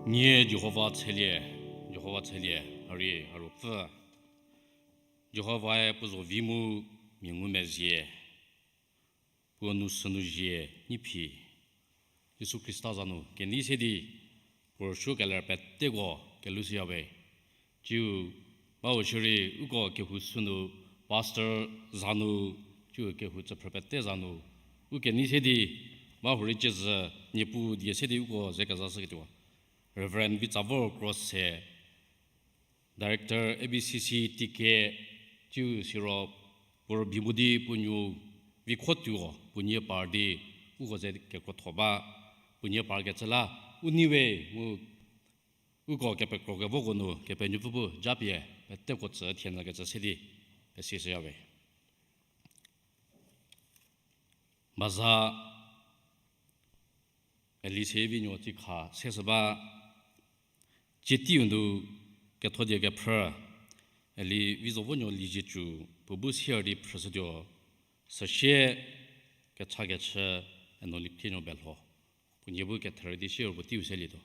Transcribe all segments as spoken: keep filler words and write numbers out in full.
Nie Jihova tshelie, Jihova tshelie, hari, haru pfü. Jihovae puo zo vi mu mia ngumezhie, puo nou sünu zhie nyi phi. Jisu Khrista za nu kenei se di, puo rüsuo keler peteko kelushüyawe. Ciu, bau shierei uko kehou sünu, pastor za nu, ciu kehou tsüphrü pete za nu, u kenei se di, ba hurei ciezü, Niepuu die se di uko ze kezashüketuo Reverend Vitsavor Cross se, Director A B C C T K, ciu siro puo rübei mu di puo nuo vikho tuo puo nie par di uko ze kekrotho ba, puo nie parkecü la, u neiwe mu uko kepekro kevoko nu Kepenuopfü bu japie peteko tsü thienükecü se di pesishüyawe. Baza Eli Sevinuo tsikha seshü ba, tsie teiu nu kethodie kephrü, Eli Vizovonuo Liezietsu puo bu sier di phrüshütuo, süsie kechakechü Eno Likhrienuo Belho, puo nie bu ketherü di sier puo teiu selietuo.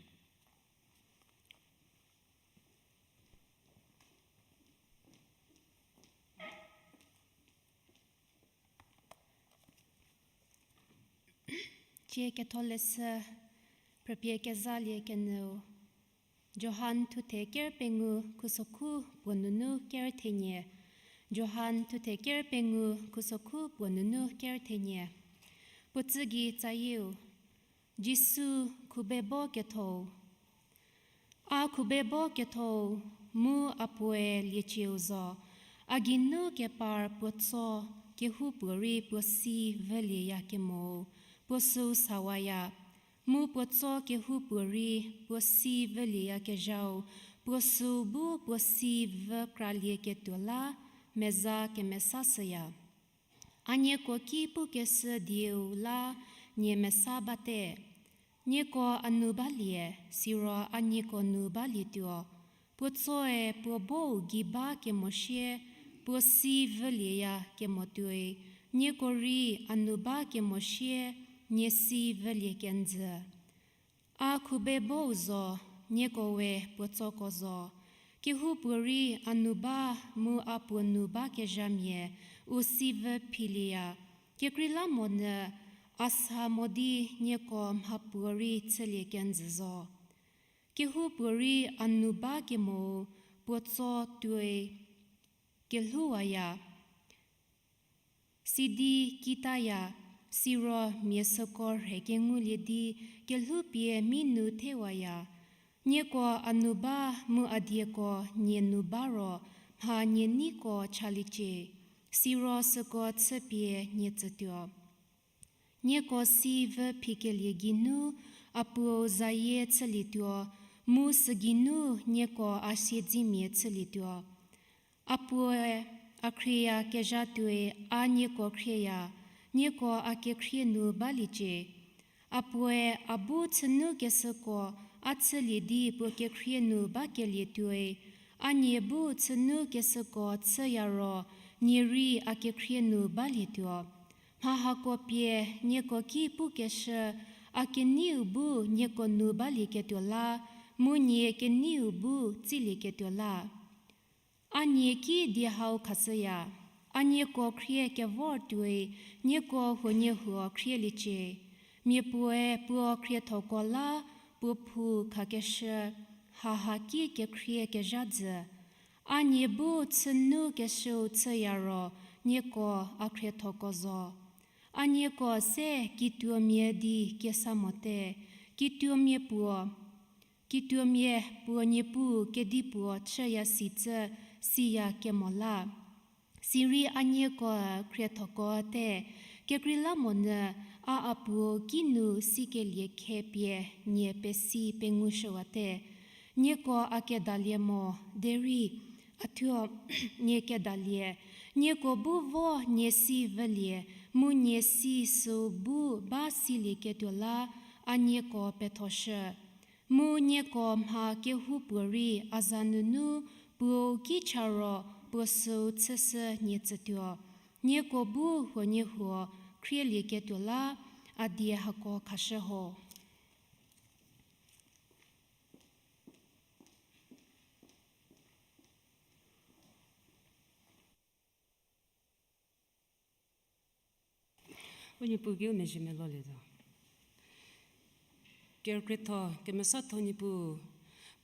Tsie ketholeshü, phrüpie kezalie kenyüu. Johan thuthe ker pengou khusokhu puo nunu ker thenie. Johan thuthe ker pengou khusokhu puo nunu ker thenie. Puo tsü gei tsayieu, Jisu khubebo ketho-u. A khubebo ketho-u, mu a puoe liecieu zo, a geinu kepar puo tso kehoupuorei puo si vülieyakemo-u, puo süu sawaya, mu puo tso kehoupuorei puo si vülieyakezhau, puo süu bu puo si vü kralieketuo la meza kemesashüya. A nieko ki pukeshü dieu la nie mesa bate. Nieko a nu balie, siro a nieko nu balietuo. Puo tsoe puo bou gei ba kemosie, puo si vülieyakemo tuoi, nieko rei a nu ba kemosie, nie si vülie kenjü. A khubebou zo, nieko we puo tsoko zo. Kehoupuorei a nu ba mu a puo nu bakezhamia u si vü philieya. Kekreilamonyü a sa mo di nieko mhapuorei chülie kenjü zo. Kehoupuorei a nu bakemo-u puo tso tuoi kelhouwaya. Sidi kitaya, siro mia süko rhe kengulie di kelhoupie mi nu thewaya. Nieko a nu ba mu a dieko nie nu ba ro, mha nie neiko chaliecie, siro süko chüpie nie tsütuo. Nieko si vü phikelie geinu a puou zayie chülietuo, mu sügeinu nieko a siedzemia chülietuo. A puoe a khrieyakezha tuoi a nieko khrieya, nieko a kekhrie nu baliecie. A puoe a bu chünukeshüko a chülie di puo kekhrie nu bakelie tuoi, a nie bu chünukeshüko chüya ro nie rei a kekhrie nu balietuo. Mha hako pie nieko ki pukeshü, a keneiu bu nieko nu balieketuo la, mu nie keneiu bu tsilieketuo la. A nie ki die hau khashüya, a nieko khrie kevor tuoi nieko huoniehuo khrieliecie. Mia puoe puo khriethoko la puo phou khakeshü, haha ki kekhrie kezha jü. A nie bu chünukeshüu chüya ro nieko a khriethoko zo. A nieko se kituomia di kesa mote, kituomia puo, kituomia puo Niepuu kedipuo chüya sicü siya kemo la. Sirei a nieko khriethoko te, kekreilamonyü a a puo kinu sikelie khe pie nie pesi pengushüwate. Nieko a kedalie mo, derei a thuo nie kedalie, nieko bu vo nie si vülie, mu nie si süu bu ba silieketuo la a nieko pethoshü. Mu nieko mha kehoupuorei a za nunu puou ki cha ro puo süu chüshü nie tsütuo. Nieko bu huoniehuo khrielieketuo la a die hako khashü ho. U Niepuu ki u mezhie melolietuo. Kerükrietho, kemesatho Niepuu,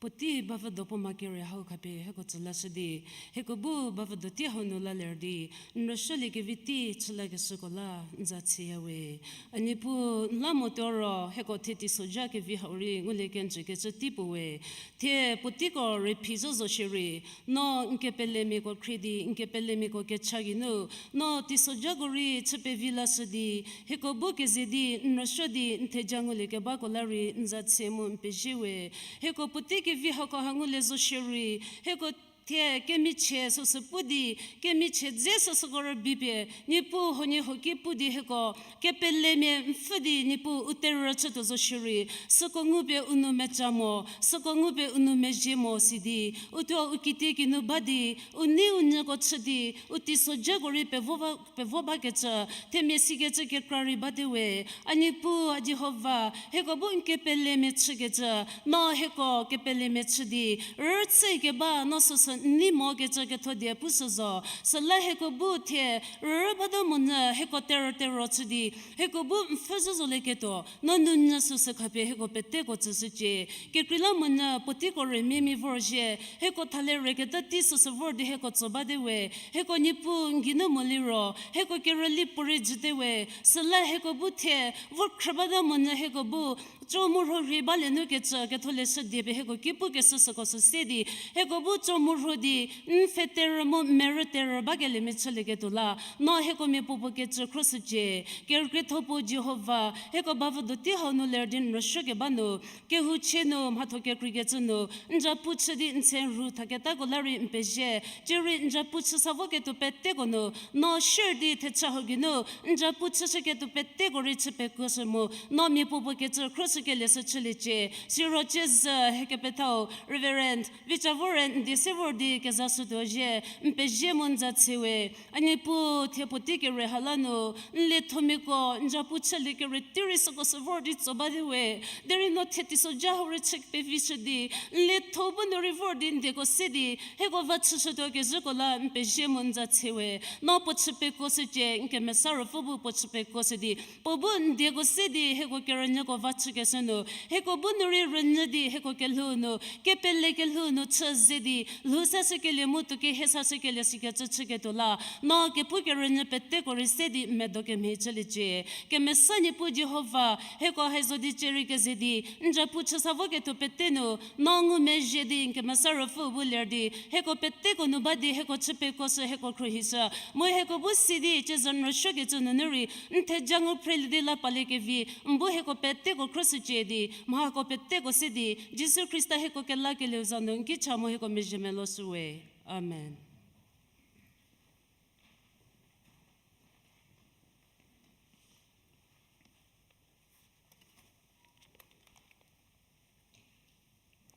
puotei bavü do puo ma kere hau khapie hieko tsü lashü di, hieko bu bavü do tei hau nu laler di, n rüsuoliekevi tei chü lakeshüko la n za chüyawe. A Niepuu, n la motuo ro hieko thie teisozha kevi hau rei ngulie kenjükecü tei puo we. Thie puoteiko rei phi zo zo shierei, no n kepelemiako khrie di n kepelemiako kecha geinu, no teisozhako rei chü pevi lashü di, hieko bu keze di n rüsuo di n theja nguliekebako la rei n za chü mu n pezie we. Hieko puotei kevi hako ha ngulie zo shierei, hieko thie kemichie süsü pu di, kemichie dze süsüko rübei pie Niepuu huoniehuo ki pu di hieko kepelemia n pfhü di Niepuu u terhü chütuo zo shierei, süko ngupie u nou meca mo, süko ngupie u nou mezhie mo si di, u thuo u kitiekinu ba di, u nei u nyüko chü di, u teisozhako rei pevo ba, pevo bakecü, themia sikecü kekra rei bate we. A Niepuu, a Jihova, hieko bu n kepelemia chükecü, no hieko kepelemia chü di, rüchü keba no süsü n nei mokecü ketho die pushü zo. Süla hieko bu thie rürü bata monyü hieko terhü terhü chü di, hieko bu n pfhü zo zolieketuo, no nounyü süsü khapie hieko peteko tsüshücie. Kekreilamonyü puoteiko rei mia mi vorzhie, hieko thale reketa tei süsü vor di hieko tso bate we. Hieko Niepuu n geinu mo liro, hieko kerüli puorei jüte we. Süla hieko bu thie, vor khrü bata monyü hieko bu, co murho rhei balie nu kecü ketholeshü die pie hieko ki pukeshü süko sü se di, hieko bu co murho di, n pfhe terhü mu merü terhü bakeliemia chülieketuo la, no hieko miapuopuo kecü khroshücie. Kerükrietho puo Jihova, hieko bavü do tei hau nu ler di n rüsuokeba nu, kehouchie nu mhatho kekreikecü nu, n zapu chü di n tse rhu thaketako la rei n pezie, cierei n zapu chü sa voketuo peteko nu, no share di thecha hau geinu, n zapu chüshüketuo peteko rei chü pekuoshü mu, no miapuopuo kecü khroshükelie sü chüliecie. Siro cie zü hie kepethau Reverend Vichavoren n die se vor di kezashütuo zhie, n pezie mu n za chü we. A Niepuu, thie puotei kere ha la nu, n liethomiako n zapu chülie kere tei rei süko sü vor di tso bate we. Derei no thie teisozha hau rei chü pevishü di, n lietho bu nu rei vor di n dieko se di, hieko va chüshütuo kezhüko la n pezie mu n za chü we. No puo chü pekuoshücie, n kemesa ruopfü bu puo chü pekuoshü di, puo bu n dieko se di hieko kerünyüko va chükeshü nu, hieko bu nu rei rünyü di hieko kelhou nu, kepele kelhou nu chü ze di, lhou sashükelie mu tuo kehie sashükelie sikecü chüketuo la, no kepu kerünyü peteko rei se di n medo kemhie chüliecie. Kemesa Niepuu Jihova, hieko hai zo di cierei keze di, n zapu chü sa voketuo pete nu, no ngumezhie di n kemesa ruopfü bu ler di, hieko peteko nu ba di hieko chü pekuoshü hieko khruohishü, mu hieko bu si di cie zü n rüsuokecü nunu rei, n theja ngu phrelie di la paliekevi, n bu hieko peteko khroshücie di, mha hako peteko se di, Jisu Khrista hieko kelakelieu za nu n ki cha mu hieko mezhie meloshüwe. Amen.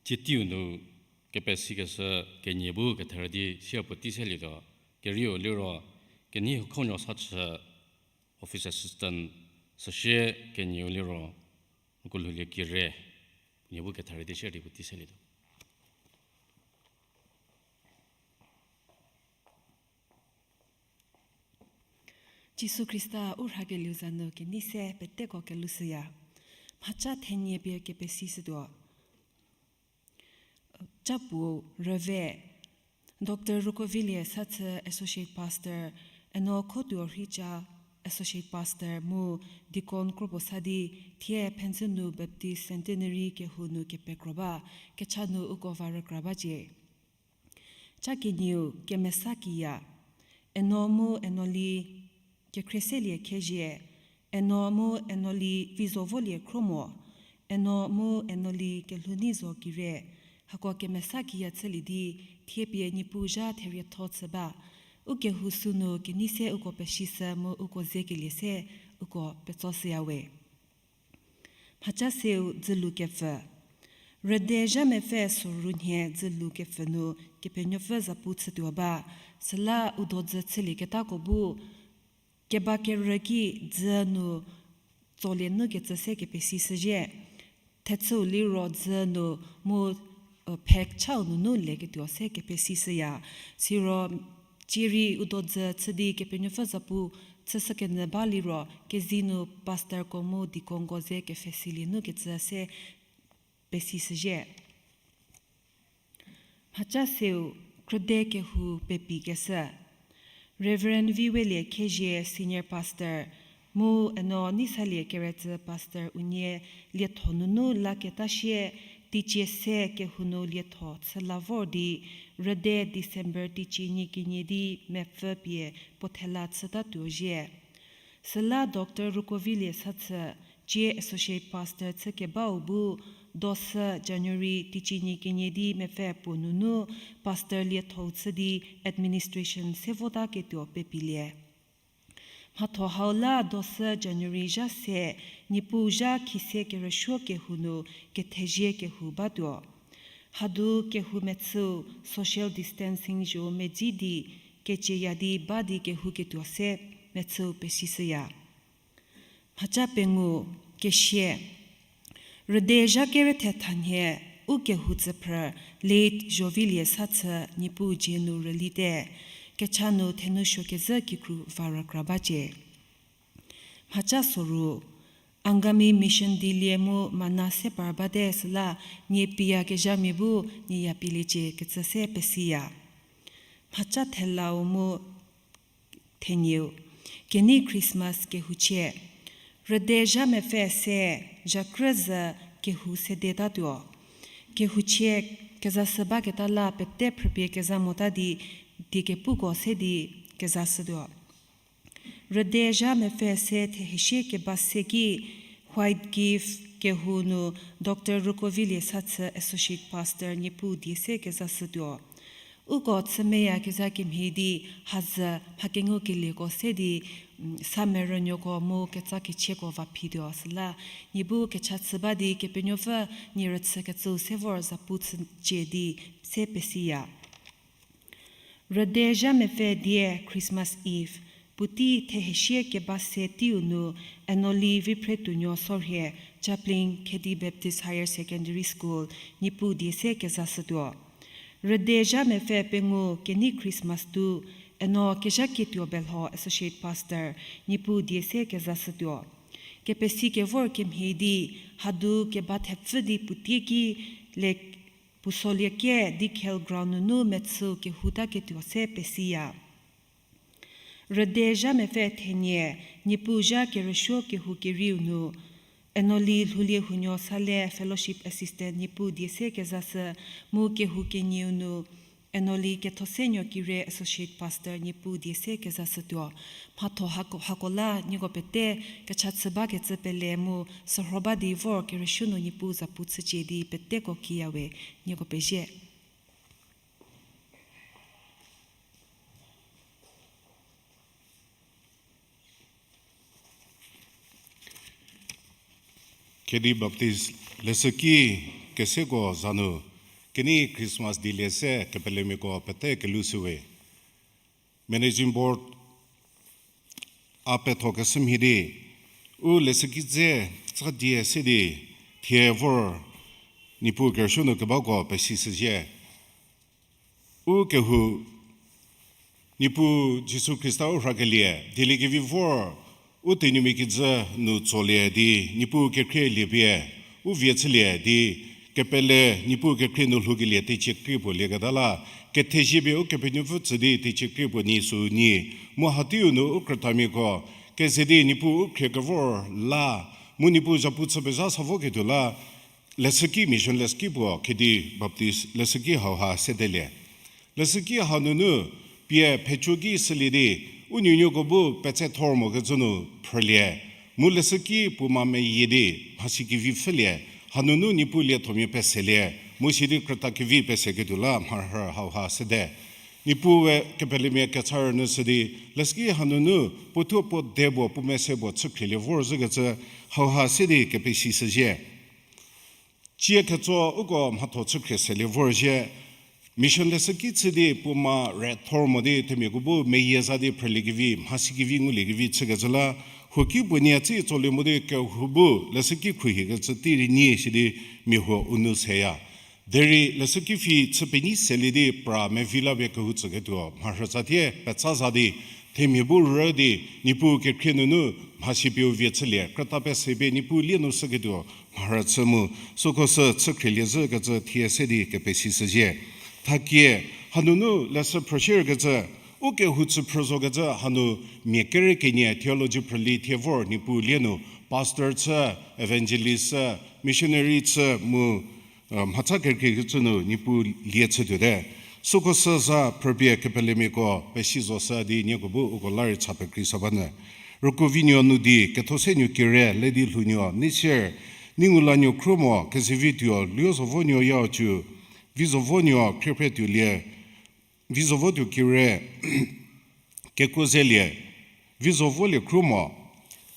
Tsie teiu nu kepesikeshü kenie bu ketherü di sier puotei selietuo, kerieu liro, kenei hukhonyo sa chü office assistant, süsie kenieu liro, Nkulhoulie Kire, nie bu ketherü di sier di puotei selietuo. Jisu Khrista u rhakelieu za nu kenei se peteko kelushüya. Mhaca thenie pie kepesishütuo. Capuo rüve, Doctor Rukovilie Sathü Associate Pastor, Eno Khotuo Rhica Associate Pastor mu Deacon kropuo sa di thie Phentsünu Baptist Centenary kehou nu kepekro ba, kecha nu uko va rükra bacie. Ca kenieu kemesa kiya, Eno mu Enoli Kekhrie Selie Khezhie, Eno mu Enoli Vizovolie Khromo, Eno mu Enoli Kelhouneizo Kire, hako kemesa kiya chülie di, thiepie Niepuu zha therietho chü ba, u kehou sünu kenei se uko pesishü mu uko zekelie se uko petsoshüyawe. Mhaca seu dzülu kepfü. Rüde zha mepfü soru nhie dzülu kepfü nu Kepenuopfü zapu chütuo ba, süla u dodzü chülieketako bu keba kerü ki dzü nu tsolie nu kecü se kepesishüzhie. Thechüu liro dzü nu mu, e, phek chau nunu leketuo se kepesishüya. Siro cierei u dodzü chü di Kepenuopfü zapu chüshükenyü ba liro, kezi nu pastorko mu deaconko ze kepfhesilie nu kecü se pesishüzhie. Mhaca seu, krüde kehou pepi keshü. Reverend Viwelie Khezhie, Senior Pastor, mu eno Neisalie Keretsü Pastor unie lietho nunu laketa sie, teicie se kehou nu lietho chü la vor di, rüde December teicie nyi kenie di mepfü pie puo thela chütatuo zhie. Süla Doctor Rukovilie Sathü, cie Associate Pastor chükebau bu, dosü January teicie nyi kenie di mepfü puo nunu Pastor lietho chü di administration se votaketuo pepilie. Mhatho hau la dosü January zha se, Niepuu zha khise kerüsuo kehou nu kethezie kehou batuo. Hadu kehou mechüu social distancing zho medzi di, kecieya di ba di kehouketuo se mechüu pesishüya. Mhaca pengou, kesie. Rüde zha kere thethanhie, u kehou tsüphrü, late Zovilie Sathü Niepuu dzie nu rülite, kecha nu thenou suokezhü kikru va rükra bacie. Mhaca soru, Angami Mission dilie mu mana se par bate süla, nie piyakezhamia bu nie ya pieliecie kecü se pesiya. Mhaca thelau mu thenieu, kenei Christmas kehouchie. Rüde zha mepfü se, zhakrü zü kehou sedetatuo. Kehouchie kezashü baketa la pete phrüpie keza mota di, die kepuko se di kezashütuo. Rüde zha mepfü se thehesie keba se ki, White Gift kehou nu Doctor Rukovilie Sathü Associate Pastor Niepuu die se kezashütuo. Uko chümeyakezha kemhie di hazü mha kengukelieko se di, mm, sa merünuoko mu ketsa kechieko va phituo süla, nie bu kecha chü ba di Kepenuopfü nie rüchükecüu se vor zapu chücie di se pesiya. Rüde zha mepfü die Christmas Eve, puotei thehesie keba se teiu nu, Enoli Viphretuonuo Sorhie, Chaplain, Khedi Baptist Higher Secondary School, Niepuu die se kezashütuo. Rüde zha mepfü pengou kenei Christmas tu, eno Kezhakietuo Belho Associate Pastor, Niepuu die se kezashütuo. Kepesi kevor kemhie di, hadu keba thepfü di puotei ki le puo solieke di Khel Ground nunu mechüu kehou taketuo se pesiya. Rüde zha mepfü thenie, Niepuu zha kerüsuo kehou keriu nu, Enoli Lhoulie Hunuo Sale Fellowship Assistant Niepuu die se kezashü, mu kehou kenieu nu, Enoli Kethosenuo Kire Associate Pastor Niepuu die se kezashütuo. Mhatho hako, hako la nieko pete kecha chü bakecü pele mu sürho ba di vor kerüsuo nu Niepuu zapu chücie di peteko kiyawe, nieko pezie. Khedi Baptist leshüki keseko za nu, kenei Christmas dilie se kepelemiako pete kelhou shüwe. Managing Board a petho keshü mhie di, u leshüki dze tsa die se di, thie vor Niepuu kerüsuo nu kebako pesishüzie. U kehou, Niepuu Jisu Khrista u rhakelie, dieliekevi vor, u tenyimia kijü nu tsolie di, Niepuu kekhrie liepie, u vie chülie di, kepele Niepuu kekhrie nu lhoukelie teicie krie puo lieketa la, kethezie pie Ukepenuopfü tsü di teicie krie puo nyi sü nyi, mu hateiu nu u krütamiako, keze di Niepuu u khrie kevor la, mu Niepuu zapu chü pezha sa voketuo la, leshüki mission leshüki puo Khedi Baptist leshüki hauha sedelie. Leshüki hanunu pie phecho ki sülie di, u nuonuoko bu petse thor mokecü nu phrülie, mu leshüki puo ma meyie di, mhasi kevi pfhülie, hanunu Niepuu liethomia peselie, mu sidi krüta kevi peseketuo la mharhü hauha sede. Niepuue kepelemia kecha rünyü shü di, leshüki hanunu puothuo puo de puo, puo mese puo chüphrielie vorzhükecü hauha se di kepesishüzie. Cie ketso uko mhatho chükhrie selie vorzhie, mission leshüki chü di puo ma re thor mo di themiako bu meyie za di phrüliekevi, mhasi kevi nguliekevi chükecü la, huoki puo nie tsi tsolie mo di kehou bu leshüki khruohikecü tei rei nyi sidi mia huo u nou seya. Derei leshüki phi chü penyi selie di pra mevi la pie kehou tsüketuo mharhü tsatie petsa za di, themia bu rü di, Niepuu kekhrie nunu mhasi pie u vie chülie, krüta pese pie Niepuu lie nu shüketuo mharü chü mu, süko sü chükhrielie zhükecü thie se di kepesi shüzhie. Thakie, hanunu leshü phrüshierkecü, u kehou chü phrü zokecü hanu mia kere kenie theology phrülie thie vor Niepuu lie nu, pastor chü, evangelist chü, missionary chü mu, mhatsa kekreikecü nu Niepuu lie chütuote. Süko sü za phrüpie kepelemiako pesi zo sü di nieko bu uko la rei cha pekrei sa ba nyü. Rükuo vinuo nu di, ketho se nuo kire, ledi lhounuo, nei sier, nei ngu la nuo khruo mo, kezevi tuo, luo zo vo nuo yau cu, vi zo vo nuo khriephrei tuolie, vi zo vo tuo kire, kekuo zelie, vi zo volie khruo mo.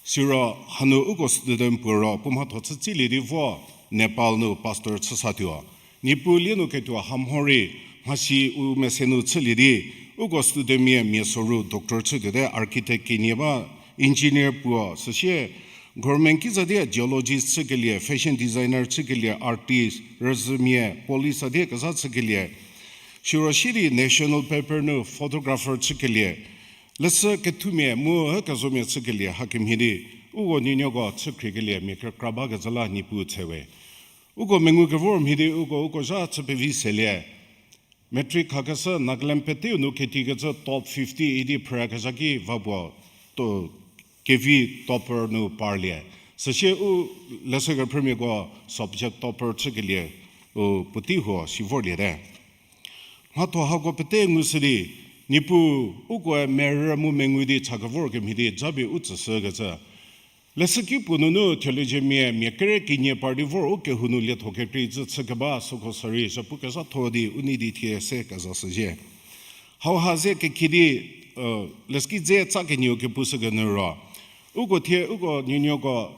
Siro hanu uko student puo ro puo mhatho chü tsilie di vo Nepal nu pastor chü sa tuo. Niepuu lie nu ketuo ha mhorei, mhasi u mese nu chülie di, uko studentmia mia soru doctor chütuote, architect kenie ba, engineer puo, süsie government ki za di geologist chükelie, fashion designer chükelie, artist, rüzhümia, police a di keza chükelie, siro sidi national paper nu photographer chükelie, leshü kethumia mu hü kezomia chükelie hakemhie di, uko nuonuoko chükhriekelie mia kekra bakecü la Niepuu thewe. Uko mengu kevor mhie di uko, uko zha chü pevi selie. Matric khakeshü Nagaland peteu nu ketikecü top fifty idi phrüyakezha ki va puo, to, kevi topper nu parlie. Süsie u leshü kephrümiako subject topper chükelie, u puotei huo si vorliete. Mhatho hako pete ngushü di, Niepuu ukoe merü mu mengu di cha kevor kemhie di japie u tsüshükecü. Leshüki puo nunu theology mia, mia kere kenie par di vor u kehou nu lietho kekreikecü chükeba süko sürei zhapu kezhatho di u nei di thie se kezashüzhie. Hauha ze kekhie di, leshüki dze tsa kenieu kepushükenyü ro, uko thie uko nuonuoko,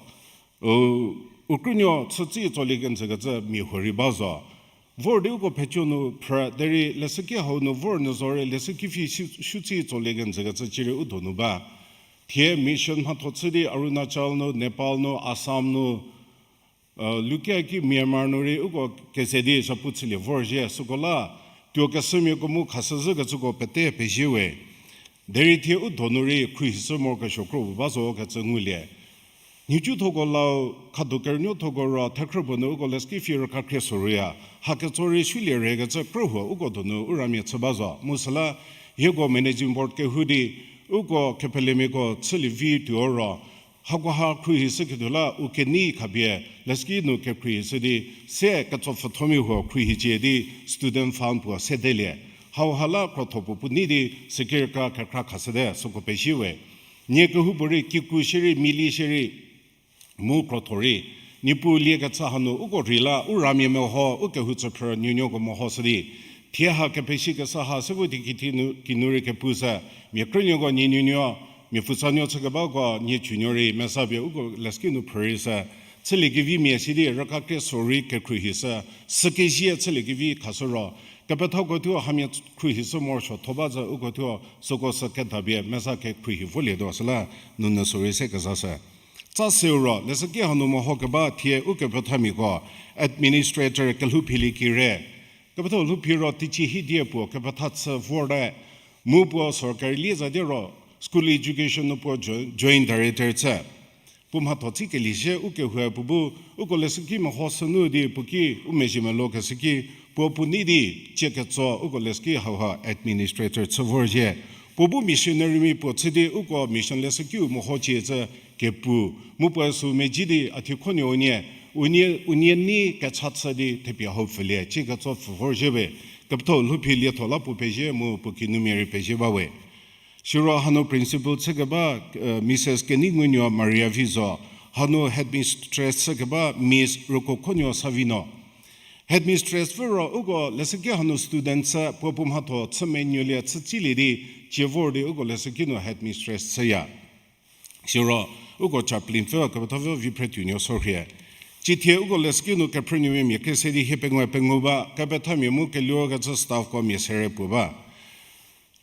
u krünuo chütsi tsolie kenjükecü mia huorei ba zo. Vor di uko phechuo nu phrü derei leshüki hau nu vor nyü zorei leshüki phi shutsi tsolie kenjükecü cierei u donu ba. Thie mission mhatho chü di Arunachal nu, Nepal nu, Assam nu, lukia ki Myanmar nu rei uko keze di zhapu chülie vorzhie süko la, tuo keshümiako mu khashüzhükecüko pete pezie we. Derei thie u donu rei khruohishü morokesuo kro puo ba zo kecü ngulie. Nhicuthoko lau khadu kerünuothoko ro thekhrü puo nu uko leshüki phi rüka khrie soruya, haketso rei sulie rekecü krühuo uko donu u ramia chü ba zo. Mu süla hieko managing board kehou di uko kepelemiako chülie vi tuo ro, hakoha khruohishüketuo la u kenei khapie leshüki nu kekhruohishü di se ketsopfhüthomia huo khruohicie di student fund puo sedelie. Hauha la krotho puo puo nei di süki rüka kekra khashüte süko pezie we. Nie kehoupuorei kikru shierei, mili shierei, mu krotho rei, Niepuu lie kechü hanu uko rei la u ramia meho, u kehou chüphrü nuonuoko mehoshü di, thie ha kepeshi kesa ha se vo di kiti nu, kinu rei kepushü, mia krünuoko nie nuonuo, mia pfutsanuo chükebako nie chunuo rei meza pie uko leshüki nu phrü rei sü, chüliekevimia si di rüka khrie sorei kekhruohishü, sükezie chülie kevi khashü ro, kepethako thuo hamia khruohishü morosuo tho ba zü uko thuo süko sü kedapie meza kekhruohi volietuo süla nunu sorei se kezashü. Tsa seu ro leshüki hanu meho keba thie ukepethamiako administrator kelhou philie kire, kepethau lhou phi ro teicie hidie puo kepetha chü vorte, mu puo sorkari lie za di ro school education nu puo joint director chü. Puo mhatho tsikelie zhie ukehoue puo bu uko leshüki mehoshünu di puo ki u mezhie melou keshüki puo puo nei di cie ketso uko leshüki hauha administrator chü vorzhie. Puo bu missionarymia puo chü di uko mission leshükiu mehocie cü kepu, mu puoe sü medzi di a thikhonuo unie, unie, unie nei kecha chü di thepie hau pfülie cie ketso pfü vorzhie we. Kepethau lhou phi lietho la puo pezie mu puo kinumia rei pezie ba we. Siro hanu principal chükeba Mrs Keneingunuo Maria vi zo, hanu headmistress chükeba Miss Rukokhonuo Savino. Headmistress vü ro uko leshüki hanu student chü puo puo mhatho chü menuolie chü tsilie di cie vor di uko leshüki nu headmistress chüya. Siro uko chaplain pfü kepethapfü Viphretuonuo Sorhie. Tsiethie uko leshüki nu kephrünuomia mia kese di hie pengou pengou ba kepethamia mu keluokecü staffko mia sere puo ba.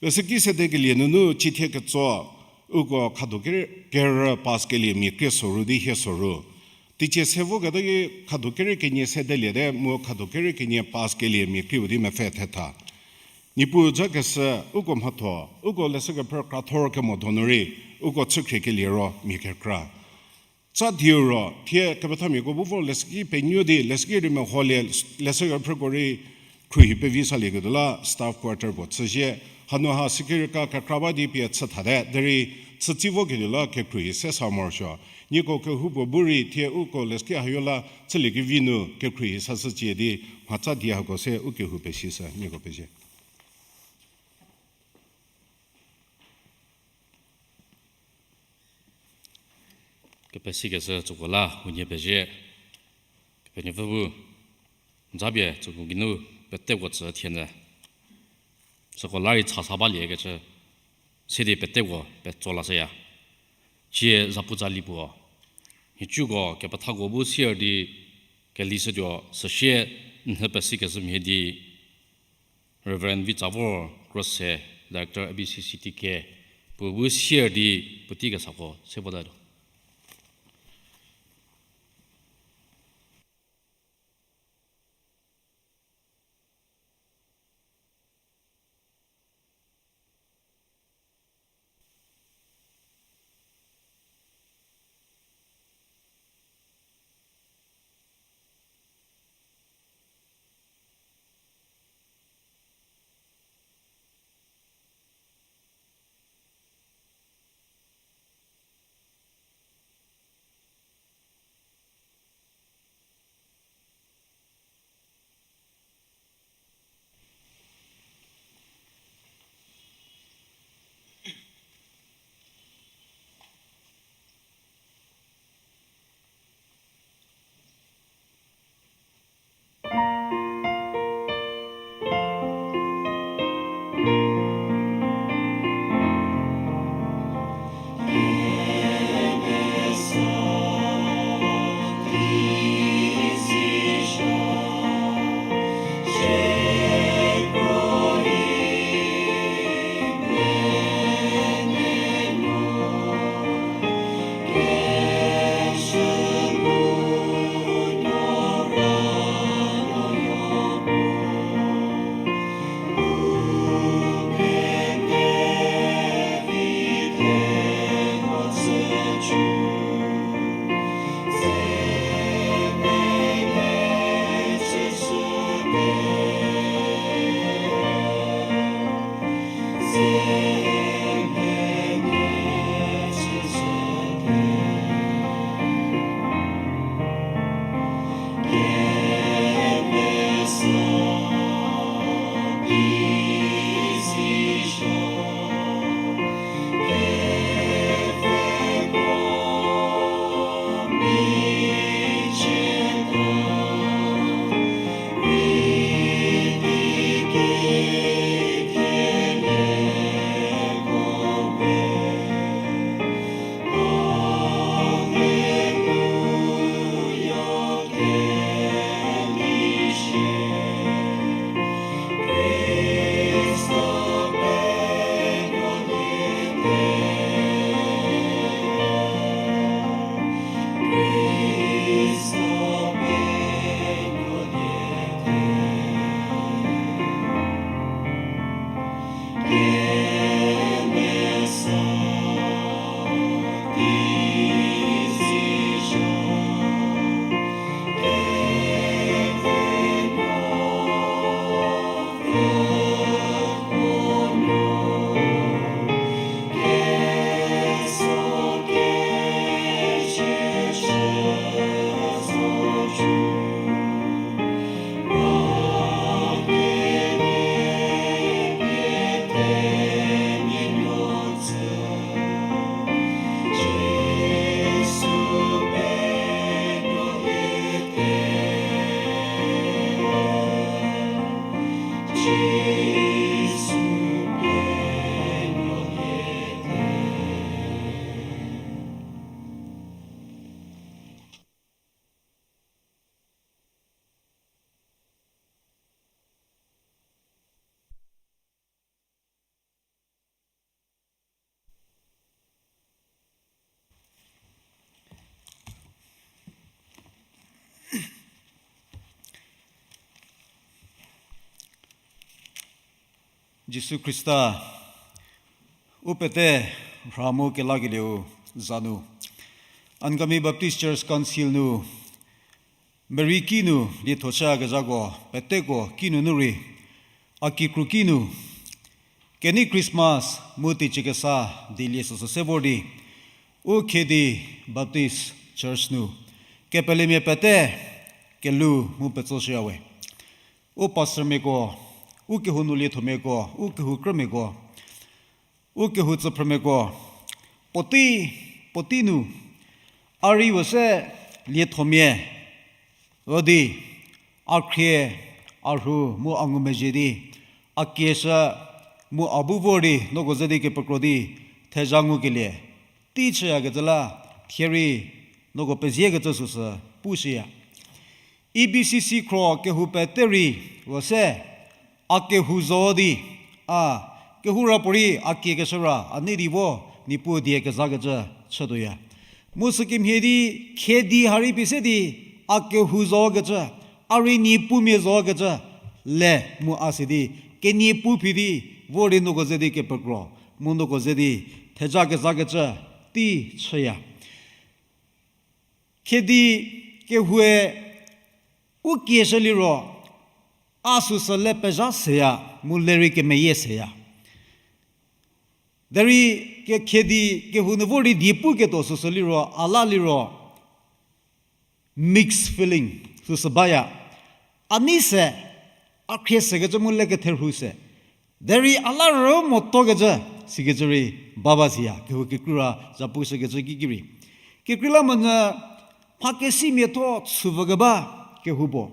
Leshüki sedekelie nunu tsiethie ketso uko khadu kerü pass kelie mia krie soru di hie soru. Teicie se voketa ki khadu kerü kenie sedeliete mu khadu kerü kenie pass kelie mia krie puo di mepfü thetha. Niepuu ja kesü uko mhatho, uko leshü kephrü krathor kemo donu rei, uko chükhrie kelie ro mia kekra. Tsa dieu ro, thie kepethamiako bu vo leshüki penuo di, leshüki rei meholie, leshü kephrüko rei khruohi pevi salieketuo la staff quarter puo chüzie. Hanu ha security ka kekra ba di pie chü thate, derei chütsi voketuo la kekhruohi se sa morosuo. Nieko kehoupuo bu rei thie uko leshüki hayo la chüliekevi nu kekhruohi sashücie di, mhatsa die hako se u kehou pesishü, nieko pezie. Kepesikecü tsüko la unie pezie. Kepenuopfü bu n za pie tsüko geinu peteko tsü thienyü. Süko la rei chasa baliekecü, sidi peteko petso lashüya. Cie zapu tsali puo, nhicuko kepethako bu sier di kelishütuo süsie n nhü pesikecü mhie di, Reverend Vitsavor Krose, Director A B C C T K, puo bu sier di puotei kesako se votatuo. Jisu Khrista, u pete rha mu kelakelieu za nu, Angami Baptist Church Council nu, meri kinu lietho chüyakezhako peteko kinunu rei, a kikru kinu, kenei Christmas mu teicie kesa dilie süsü se vor di, u Khedi Baptist Church nu, kepelemia pete, kelhou mu petsoshüya we. U pastormiako, u kehou nu liethomiako, u kehou krümiako, u kehou tsüphrümiako, puotei, puotei nu, a rei u se liethomia, ro di, a khrie, a rhu mu a ngumezhie di, a kieshü, mu a bu vor di, noko ze di kepekro di, thezha ngukelie, tei chüyakecü la, thie rei, noko peziekecü süsü, pushüya. E B C C khro kehou pete rei, u se, a kehou zo di, a, kehou ra puorei a kiekeshü ra, a nei di vo, Niepuu die kezakecü, chütuoya. Mu sükemhie di, Khedi ha rei pie se di, a kehou zokecü, a rei Niepumia zokecü, le mu a si di, keniepuu phi di, vor di noko ze di kepekro, mu noko ze di, thezha kezakecü, tei chüya. Khedi kehoue u kieshü liro, a süsü le pezha seya, mu le rei kemeyie seya. Derei ke Khedi kehou nu vor di die puketuo süsü liro, a la liro, mixed feeling, süsü baya. A nei se, a khrie sekecü mu le ketherhu se. Derei a la rü motuokecü, sikecü rei baba siya, kehou kekreira zhapushükecü kiki rei. Kekreilamonyü mha kesimiatho chüvükeba kehou puo.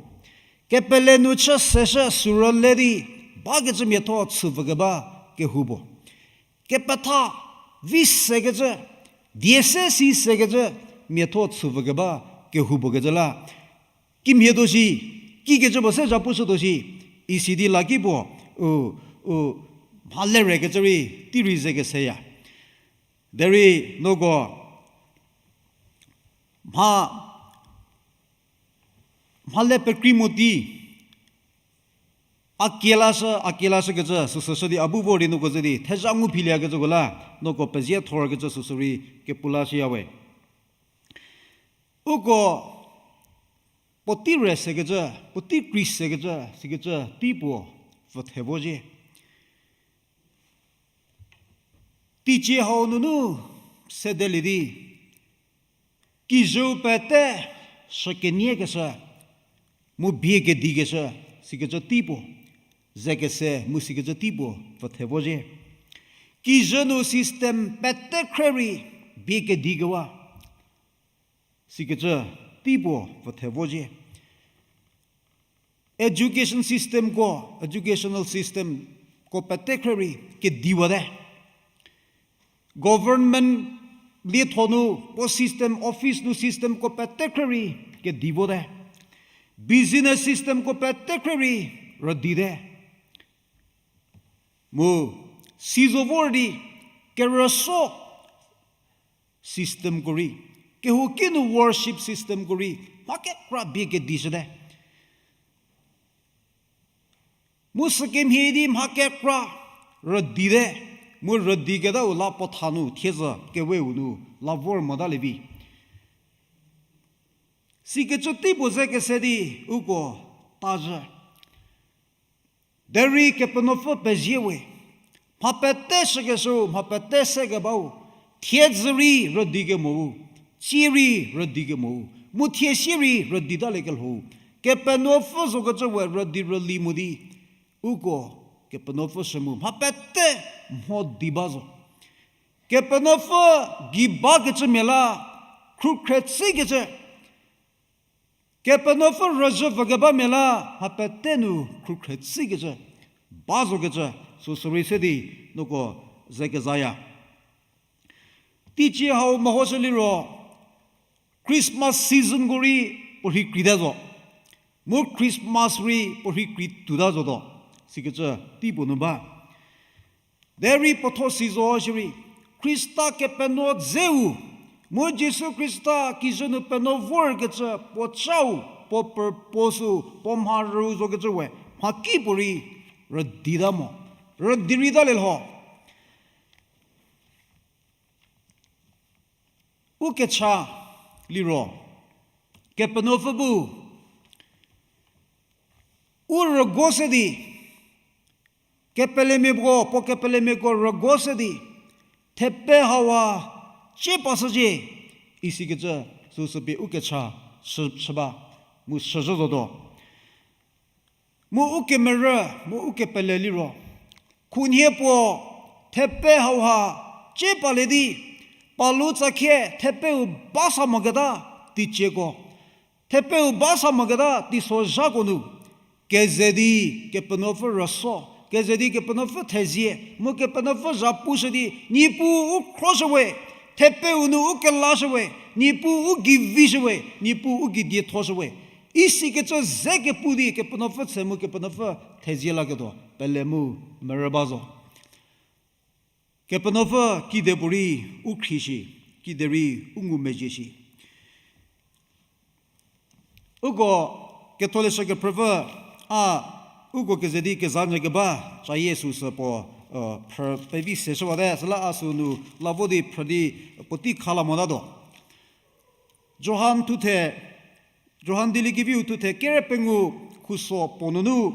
Kepele nu chü seshü sürü le di bakecü miatho chüvükeba kehou puo. Kepetha vi sekecü, die se si sekecü miatho chüvükeba kehou puo kecü la. Kimhie tuo shi, kikecü puo se zhapushütuo shi, isi di la ki puo, u, u, mha lerekecü rei, tei rei ze keseya. Derei noko, mha, mha le pekrei mo ti, a kielashü, a kielashükecü, süsü shü di a bu vor di noko ze di, thezha ngu philiekecüko la, noko pezie thorkecü süsü rei kepu lashüya we. Uko, puotei re sekecü, puotei krei sekecü, sikecü tei puo, pfüthe vo zhie. Teicie hau nunu sedelie di, kijüu pete shükeniekeshü, mu bie kedikeshü, sikecü tei puo, ze kese mu sikecü tei puo, pfüthe vo zhie. Kijü nu system pete khre rei bie kedikewa, sikecü tei puo, pfüthe vo zhie. Education systemko, educational systemko pete khre rei kediwate. Government lietho nu, puo system, office nu systemko pete khre rei kediwate. Business systemko pete khre rei rüdite. Mu, si zo vor di, kerüso systemko rei, kehouki nu worship systemko rei, mha kekra bie kedishüte. Mu sükemhie di mha kekra rüdite, mu rüdiketau la puo tha nu thiezü keweu nu la vor motalie vi. Sikecü tei puo ze kese di uko tazhü. Derei Kepenuopfü pezie we, mha pete shükeshüu, mha pete sekebau, thiedzü rei rüdikemou, tsie rei rüdikemou, mu thiesie rei rüditaliekelho, Kepenuopfü zokecü we rüdi rüli mo di, uko Kepenuopfü shü mu mha pete mho di ba zo. Kepenuopfü gei bakecümia la, khrukhre tsikecü, Kepenuopfü rüzhü vükebamia la mha pete nu khrukhre tsikecü, ba zokecü, süsü rei se di, noko ze kezaya. Teicie hau mehoshü liro, Christmas seasonko rei puorhi kreite zo. Mu Christmas rei puorhi krei tuota zotuo. Sikecü tei puo nu ba. Derei puotho si zo shierei, Khrista Kepenuopfü dzeu, mu Jisu Khrista kijü nu penuo vorkecü puo chau, puo purposeu, puo mharüu zokecü we, mhakipuorei rüdita mo. rüdi rei talie lho. U kecha liro, Kepenuopfü bu u rügo se di, kepelemia puo, puo kepelemiako rügo se di, thepe hauha cie pa shücie, isikecü süsü pie u kecha shü, shü ba, mu shüzhü zotuo. Mu u kemerü, mu u kepele liro, khunhie puo thepe hauha cie palie di, palu tsakhie thepeu ba sa moketa teicieko, thepeu ba sa moketa teisozhako nu, keze di Kepenuopfü rüso, keze di Kepenuopfü thezie, mu Kepenuopfü zhapushü di, Niepuu u khroshüwe, thepeu nu u kelashüwe, Niepuu u geivishüwe, Niepuu u geidiethoshüwe, isikecü ze kepu di Kepenuopfü tshe mu Kepenuopfü thezie laketuo pele mu merü ba zo. Kepenuopfü kide puorei u khrie shi, kide rei u ngumezhie shi. Uko Ketholeshü Kephrüpfü a, uko keze di kezanyü keba, cayie süsü puo, phrü pevi se shüwate, süla a sünu la vo di phrü di puotei khala motatuo. Johan thuthe, Johan Dieliekeviu thuthe kere pengou khuso puo nunu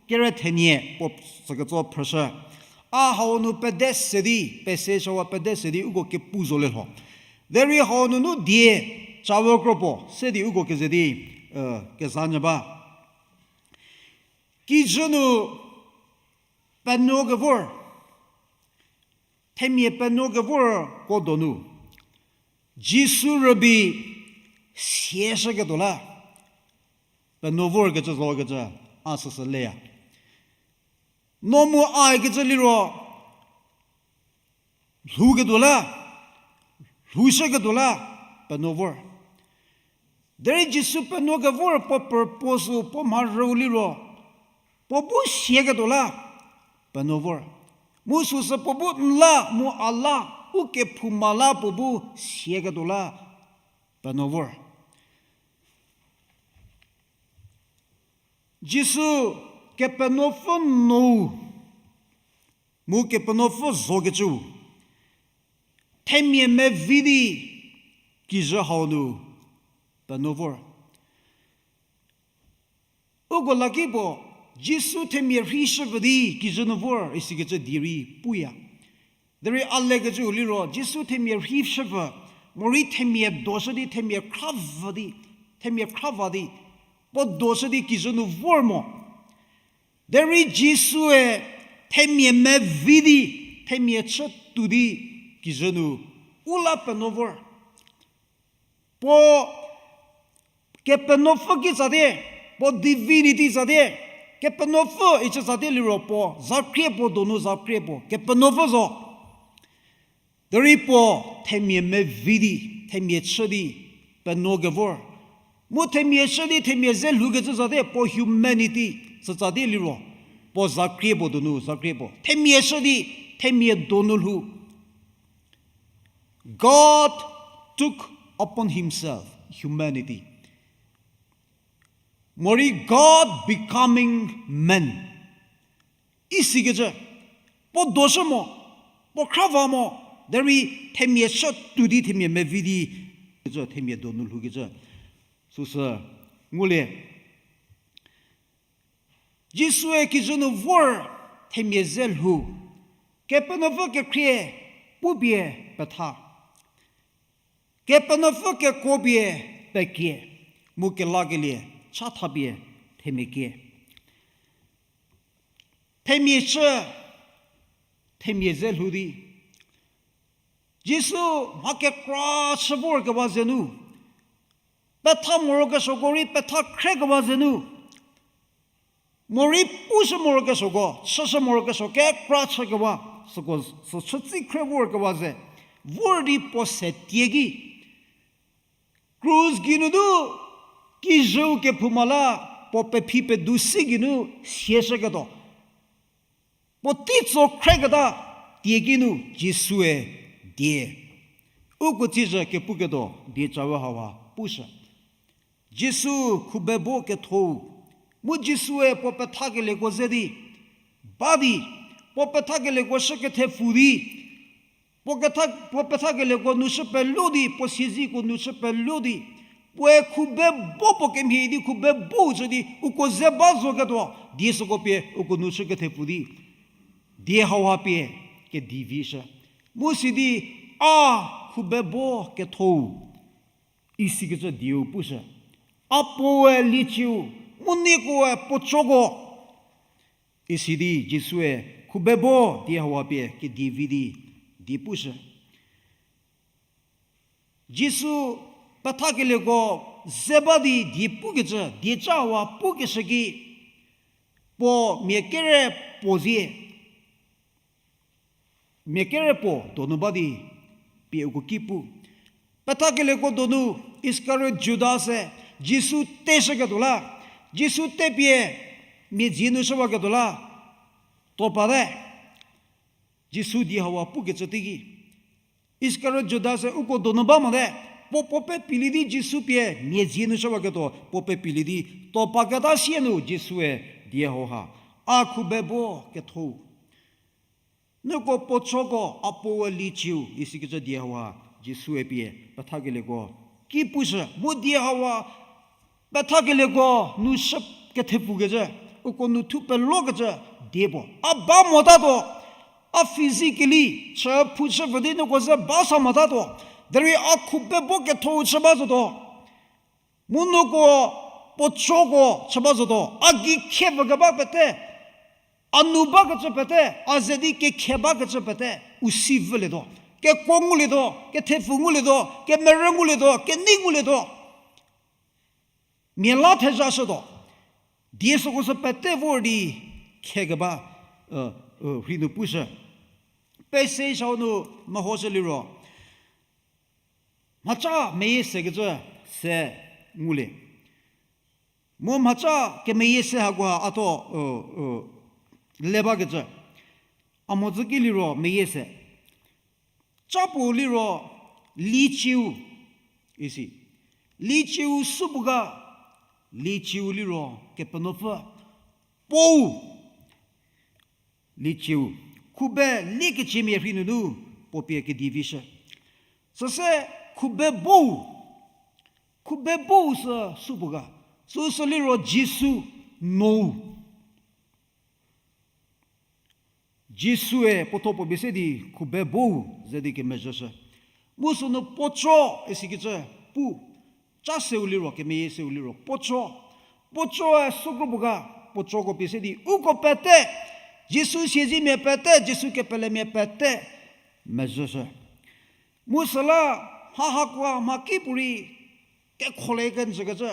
kere thenie puo süketso phrüshü. A hau nu pede se di, pese shawa pede se di uko kepu zolie lho. Derei hau nunu die, cawe kro puo, se di uko keze di, kezanyü ba. Kijü nu penuo kevor, themia penuo kevorko donu, Jisu rübei sieshüketuo la, penuo vorkecü zokecü, a süsü leya. No mu aikecü liro, lhouketuo la, lhoushüketuo la, penuo vor. Derei Jisu penuo kevor puo purpose-u puo mharüu liro, puo bu sieketuo la, penuo vor. Mu süsü puo bu n la mu a la, u kephouma la puo bu sieketuo la, penuo vor. Jisu Kepenuopfü nou, mu Kepenuopfü zokecüu, themia mevi di kijü hau nu penuo vor. Uko laki puo, Jisu themia rheishüpfü di kijü nu vor isikecü die rei puya. Derei a lekecüu liro, Jisu themia rheishüpfü, morei themia doshü di, themia khravü di, themia khrava di, puo doshü di kijü nu vor mo. Derei Jisue themia mevi di, themia chü tuo di kijü nu u la penuo vor. Puo Kepenuopfü ki tsate, puo divinity tsate, Kepenuopfü icü tsate liro puo zakrie puo donu zakrie puo Kepenuopfü zo. Derei puo themia mevi di, themia chü di penuo kevor. Mu themia chü di themia ze lhoukecü tsate puo humanity, sütsa di liro puo zakrie puo donu zakrie puo. Themia chü di themia donu lhou. God took upon himself humanity. Morei God becoming man. Isikecü, puo doshü mo, puo khrava mo, derei themia chü tuo di themia mevi di, kecü themia donu lhoukecü. Süsü ngulie. Jisue kijü nu vor themia ze lhou, Kepenuopfü kekhrie pupie petha, Kepenuopfü kekuopie pekie, mu kelakelie chathapie themia kie. Themia chü, themia ze lhou di, Jisu mha kekra chü vorkewa zenu, petha morokesuoko rei petha khriekewa zenu, morei pushü morokesuoko, chüshü morokesuo kekra chükewa, süko sü chütsi khrie vorkewa ze, vor di puo se tie ki, krus geinunu, kijüu kephouma la, puo pephi pedu si geinu sieshüketuo, puo teitso khrieketa tie ki nu Jisue die. Uko tsizhü kepuketuo die cawe hauha pushü. Jisu khubebo ketho-u, mu Jisue puo pethakelieko ze di, ba di, puo pethakelieko shü kethepfu di, puo ketha, puo pethakelieko nu shü pelo di, puo sieziko nu shü pelo di, puoe khubebo puo kemhie di khubebo chü di uko ze ba zoketuo, die süko pie uko nu shü kethepfu di, die hauha pie kedi vishü. Mu sidi, a khubebo ketho-u, isikecü dieu pushü. A puoe liecieu, mu niekoe puo choko. Isi di Jisue khubebo die hauha pie kedi vi di, die pushü. Jisu pethakelieko ze ba di die pukecü, dieca hauha pukeshü ki, puo mia kere puo zie, mia kere puo donu ba di pie uko ki pu. Pethakelieko donu Iskariot Juda se Jisu teshüketuo la, Jisu tepie mia dzie nu shüwaketuo la, tuo pate. Jisu die hauha pukecü teiki, Iskariot Juda se uko donu ba mote, puo puo pepilie di Jisu pie mia dzie nu shüwaketuo puo pepilie di, tuo paketa sie nu Jisue die hauha, a khubebo ketho-u, nieko puo choko, a puoe liecieu, isikecü die hauha Jisue pie pethakelieko ki pushü, mu die hauha pethakelieko nu shü kethepfukecü, uko nu thu pelokecü die puo a ba motatuo, a physically chü phu chü pfü di nieko ze ba sa motatuo, derei a khubebo ketho-u chü ba zotuo. Mu nieko puo choko chü ba zotuo, a gei khie pfükeba pete, a nu bakecü pete, a ze di kekhe bakecü pete, u si vülietuo, kekuo ngulietuo, kethepfu ngulietuo, kemerü ngulietuo, kenei ngulietuo. Mia la thezha shütuo. Die süko sü pete vor di khekeba, rhei nu pushü. Pese shau nu mehoshü liro, mhaca meyie sekecü se ngulie. Mu mhaca kemeyie se hakoha a thuo le bakecü. A mhodzü ki liro meyie se. Ca puo liro liecieu, isi. Liecieu supuo ga, liecieu liro Kepenuopfü puou. Liecieu, khube liekeciemia rhei nunu puo pie kedi vishü. Süse khubebou, khubebou sü supuo ga, süsü liro Jisu nou. Jisue puo thuo puo pie se di khubebou ze di kemezhüshü. Mu sünu puoco isikecü pu, ca seu liro, kemeyie seu liro, puoco. Puocoe sükro puo ga, puocoko pie se di uko pete, Jisu siezemia pete, Jisu kepelemia pete mezhüshü. Mu süla mha hakoha mhakipuorei kekholie kenjükecü,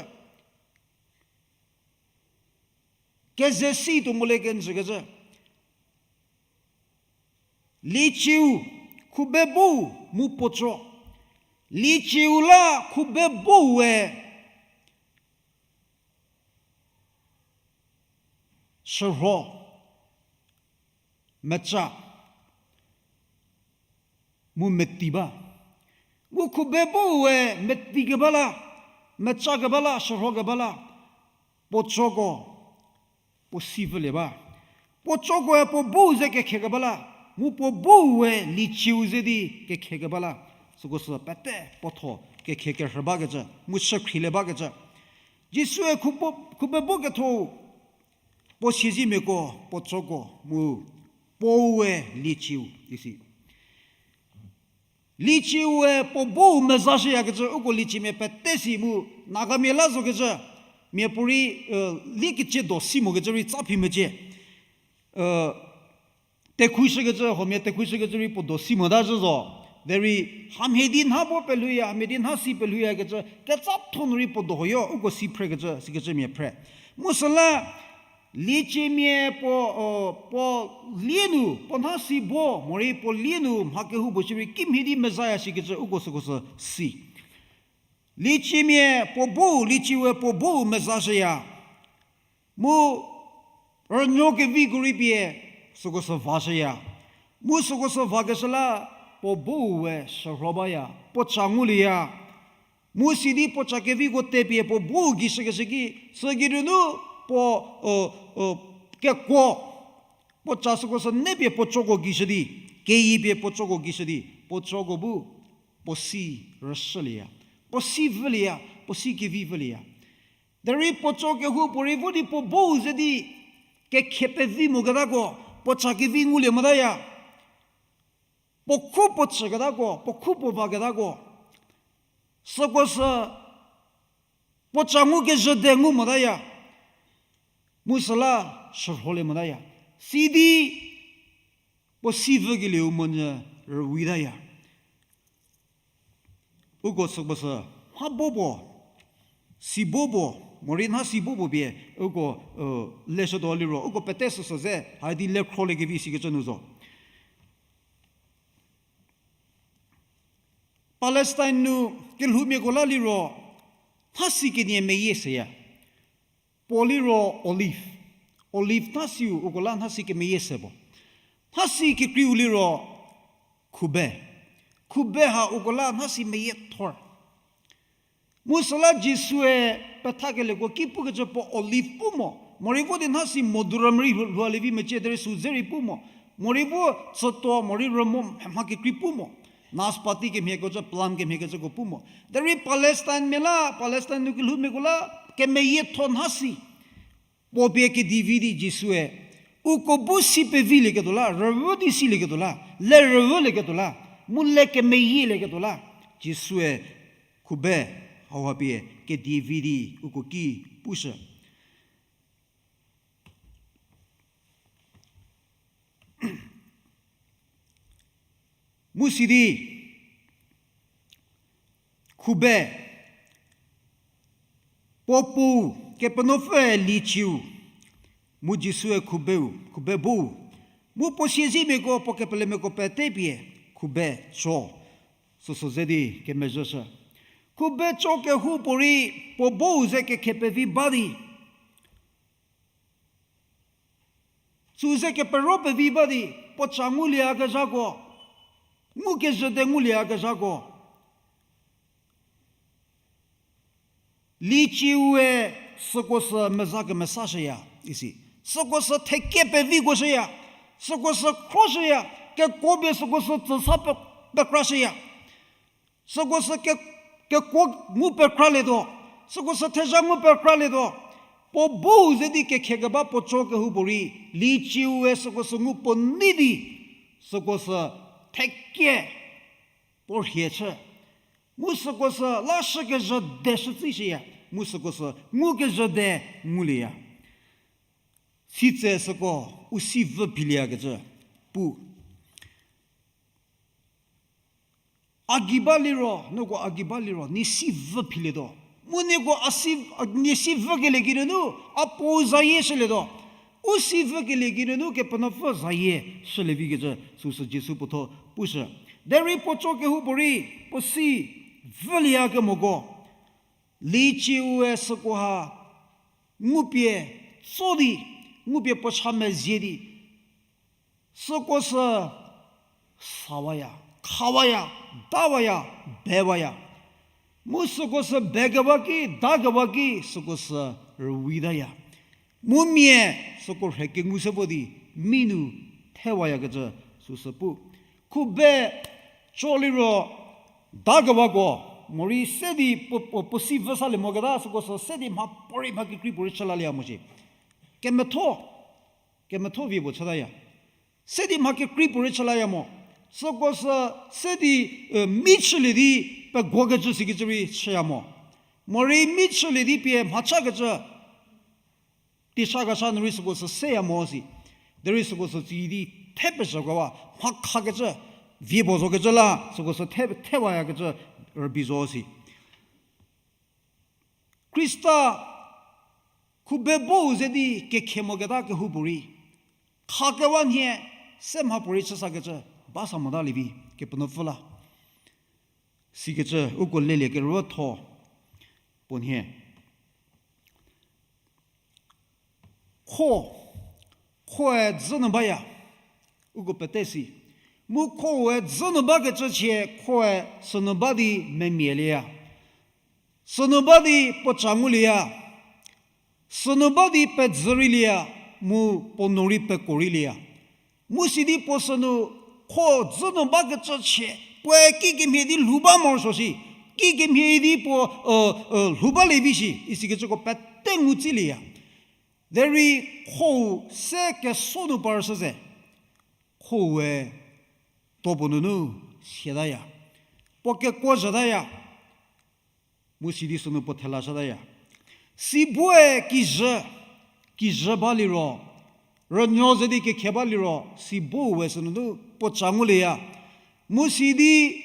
keze si tuo molie kenjükecü. Liecieu, khubebou mu puoco. Liecieu la khubeboue shürho, meca, mu meti ba. Mu khubeboue meti keba la, meca keba la, shürho keba la, puocoko puo si vülie ba. Puocokoe puo bou ze kekhe keba la, mu puo boue liecieu ze di kekhe keba la. Süko sü pete puo thuo kekhe kerhü bakecü mu shükhrilie bakecü. Jisue khube, khubebo ketho puo siezemiako, puocoko mu puoue liecieu isi. Liecieue puo bou mezashüyakecü uko lieciemia pete si mu, Nagamia la zokecü, miapuorei, liekecie do si mokecü rei tsa phi mecie. Tekhushükecü, huomia tekhushükecü rei puo do si mota zhü zo. Derei hamhie di nha bo pelhouya, hamhie di nha si pelhouyakecü, ketsatho nu rei puo do huoyo, uko si phrekecü, sikecü mia phre. Mu süla, lieciemia puo, puo lie nu, puo nha si bo, morei puo lie nu mha kehoupuo shierei kimhie di mezaya shikecü uko süko sü si. Lieciemia puo bou, liecieue puo bou mezashüya. Mu rünuo keviko rei pie süko sü vashüya. Mu süko sü vakeshü la puo boue shürho baya, puo ca ngulieya. Mu sidi puo ca keviko tepie puo bou gei shükeshü ki, sü geinunu puo, kekuo Puo ca süko sü ne pie puo coko gei shü di, keyi pie puo coko gei shü di, puo coko bu, puo si rüshülieya, puo si vülieya, puo si kevi vülieya. Derei puo co kehoupuorei vo di puo bou ze di, kekhe pevi moketako, puo ca kevi ngulie motaya. Puo khu puo chüketako, puo khu puo vaketako. Süko sü puo ca ngu kezhü de ngu motaya. Mu süla shürholie motaya. Sidi puo si vükelieu monyü rüwitaya. Uko süko sü mha bo puo, si bo puo, morei nha si bo puo pie, uko, leshütuo liro, uko pete süsü ze, haidi lekhrolie kevi sikecü nu zo. Palestine nu kelhoumiako la liro, nhasi kenie meyie seya. Puo liro olive. Olive nhasiu uko la nhasi kemeyie se puo. Nhasi kekreiu liro khube. Khube ha uko la nhasi meyie thor. Mu süla Jisue pethakelieko ki pukecü puo olive pu mo. Morei vo di nhasi modura morei lhua, lhualie vi mecie derei sü ze rei pu mo. Morei vo tsütuo, morei rümo, mha kekrei pu mo. Naspati kemhiekecü, plum kemhiekecüko pu mo. Derei Palestine mia la, Palestine nu kelhoumiako la, kemeyietho nhasi. Puo pie kedivi di Jisue, uko bu si pevilieketuo la, rüvü di silieketuo la, le rüvülieketuo la, mu le kemeyielieketuo la, Jisue khube hauha pie kedivi di uko ki pushü. Mu sidi, khube, puo puou, Kepenuopfüe licieu, mu Jisue khubeu, khube bou, mu puo siezemiako, puo kepelemiako pete pie, khube co, süsü ze di kemezhüshü. Khube co kehoupuorei, puo bou ze kekhe pevi ba di. Sü ze kepero pevi ba di, puo ca ngulieyakezhako, ngukezhü de ngulieyakezhako. Licieu-e süko sü meza kemesashüya, isi. Süko sü theke peviko shüya, süko sü khroshüya, kekuo pie süko sü tsüsa pe-, pekrashüya. Süko sü ke-, kekuo ngu pekralietuo, süko sü thezha ngu pekralietuo. Puo bou ze di kekhekeba puo co kehoupuorei, licieu-e süko sü ngu puo nei di, süko sü theke puo rhie chü. Mu süko sü la shükezhü de shütsishüya, mu süko sü ngukezhü de ngulieya. Sitse süko u si vü philieyakecü pu. A gei ba liro, nieko a gei ba liro, nie si vü philietuo. Mu nieko a si, a, nie si vükelie geinunu, a puo zayie shülietuo. U si vükelie geinunu Kepenuopfü zayie shülie vikecü süsü Jisu puotho pushü. Derei puo co kehoupuorei, puo si vülieyakemoko. Licieu-e süko ha ngupie tso di, ngupie puo cha mezie di, süko sü sawaya, khawaya, dawaya, bewaya. Mu süko sü bekewa ki, dakewa ki, süko sü rüwitaya. Mu mia süko rhe kengu se vo di, mi nu thewayakecü süsü pu. Khube co liro dakewako, morei se di puo, puo, puo si vü salie moketa, süko sü se di mha puorei mha kekrei puorei chülalieya mo shi. Kemetho, kemetho vie puo chütaya. Se di mha kekrei puorei chülaya mo. Süko sü se di, eh, mi chülie di peguokecü sikecü rei chüya mo. Morei mi chülie di pie mhachakecü, teisakesa nu rei süko sü seya mo si. Derei süko sü tsü di the pezhükowa, mha khakecü, vie puo zokecü la, süko sü the, thewayakecü rübei zo si. Khrista khube bou ze di kekhe moketa kehoupuorei, khakewa nhie se mha puorei chüsakecü, ba sa motalie vi, Kepenuopfü la. Sikecü, uko lelie kerütho puo nhie. Kho, khoe dzü nu baya, uko pete si. Mu khoe dzü nu bakecü chie khoe sünu ba di memialieya. Sünu ba di puo ca ngulieya. Sünu ba di pedzü reilieya, mu puo nu rei peko reilieya. Mu sidi puo sünu kho dzü nu bakecü chie, puoe kikemhie di lhou ba morosuo shi, kikemhie di puo, lhou balie vi shi, isikecüko pete ngutsilieya. Derei khou se keso nu parshü ze, khoue tuo puo nunu siataya. Puo kekuo zhataya. Mu sidi sünu puo thela shataya. Siboe kijü, kijü baliro, rünuo ze di kekhe baliro, sibo we sünunu puo cha ngulieya. Mu sidi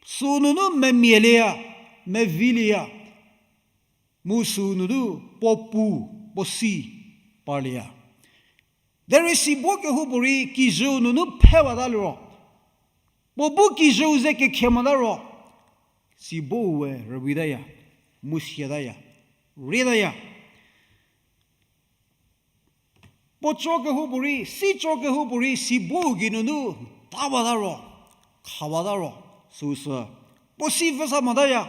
sünunu memialieya, mevilieya. Mu sünunu puo pu, puo si parlieya. Derei sibo kehoupuorei kijüu nunu phewata liro, puo bu kijüu ze kekhe mota ro, sibo we rüwitaya, mu siataya, rietaya. Puo cho kehoupuorei, si cho kehoupuorei, sibo geinunu tawata ro, khawata ro, süusü, puo si vüsa motaya,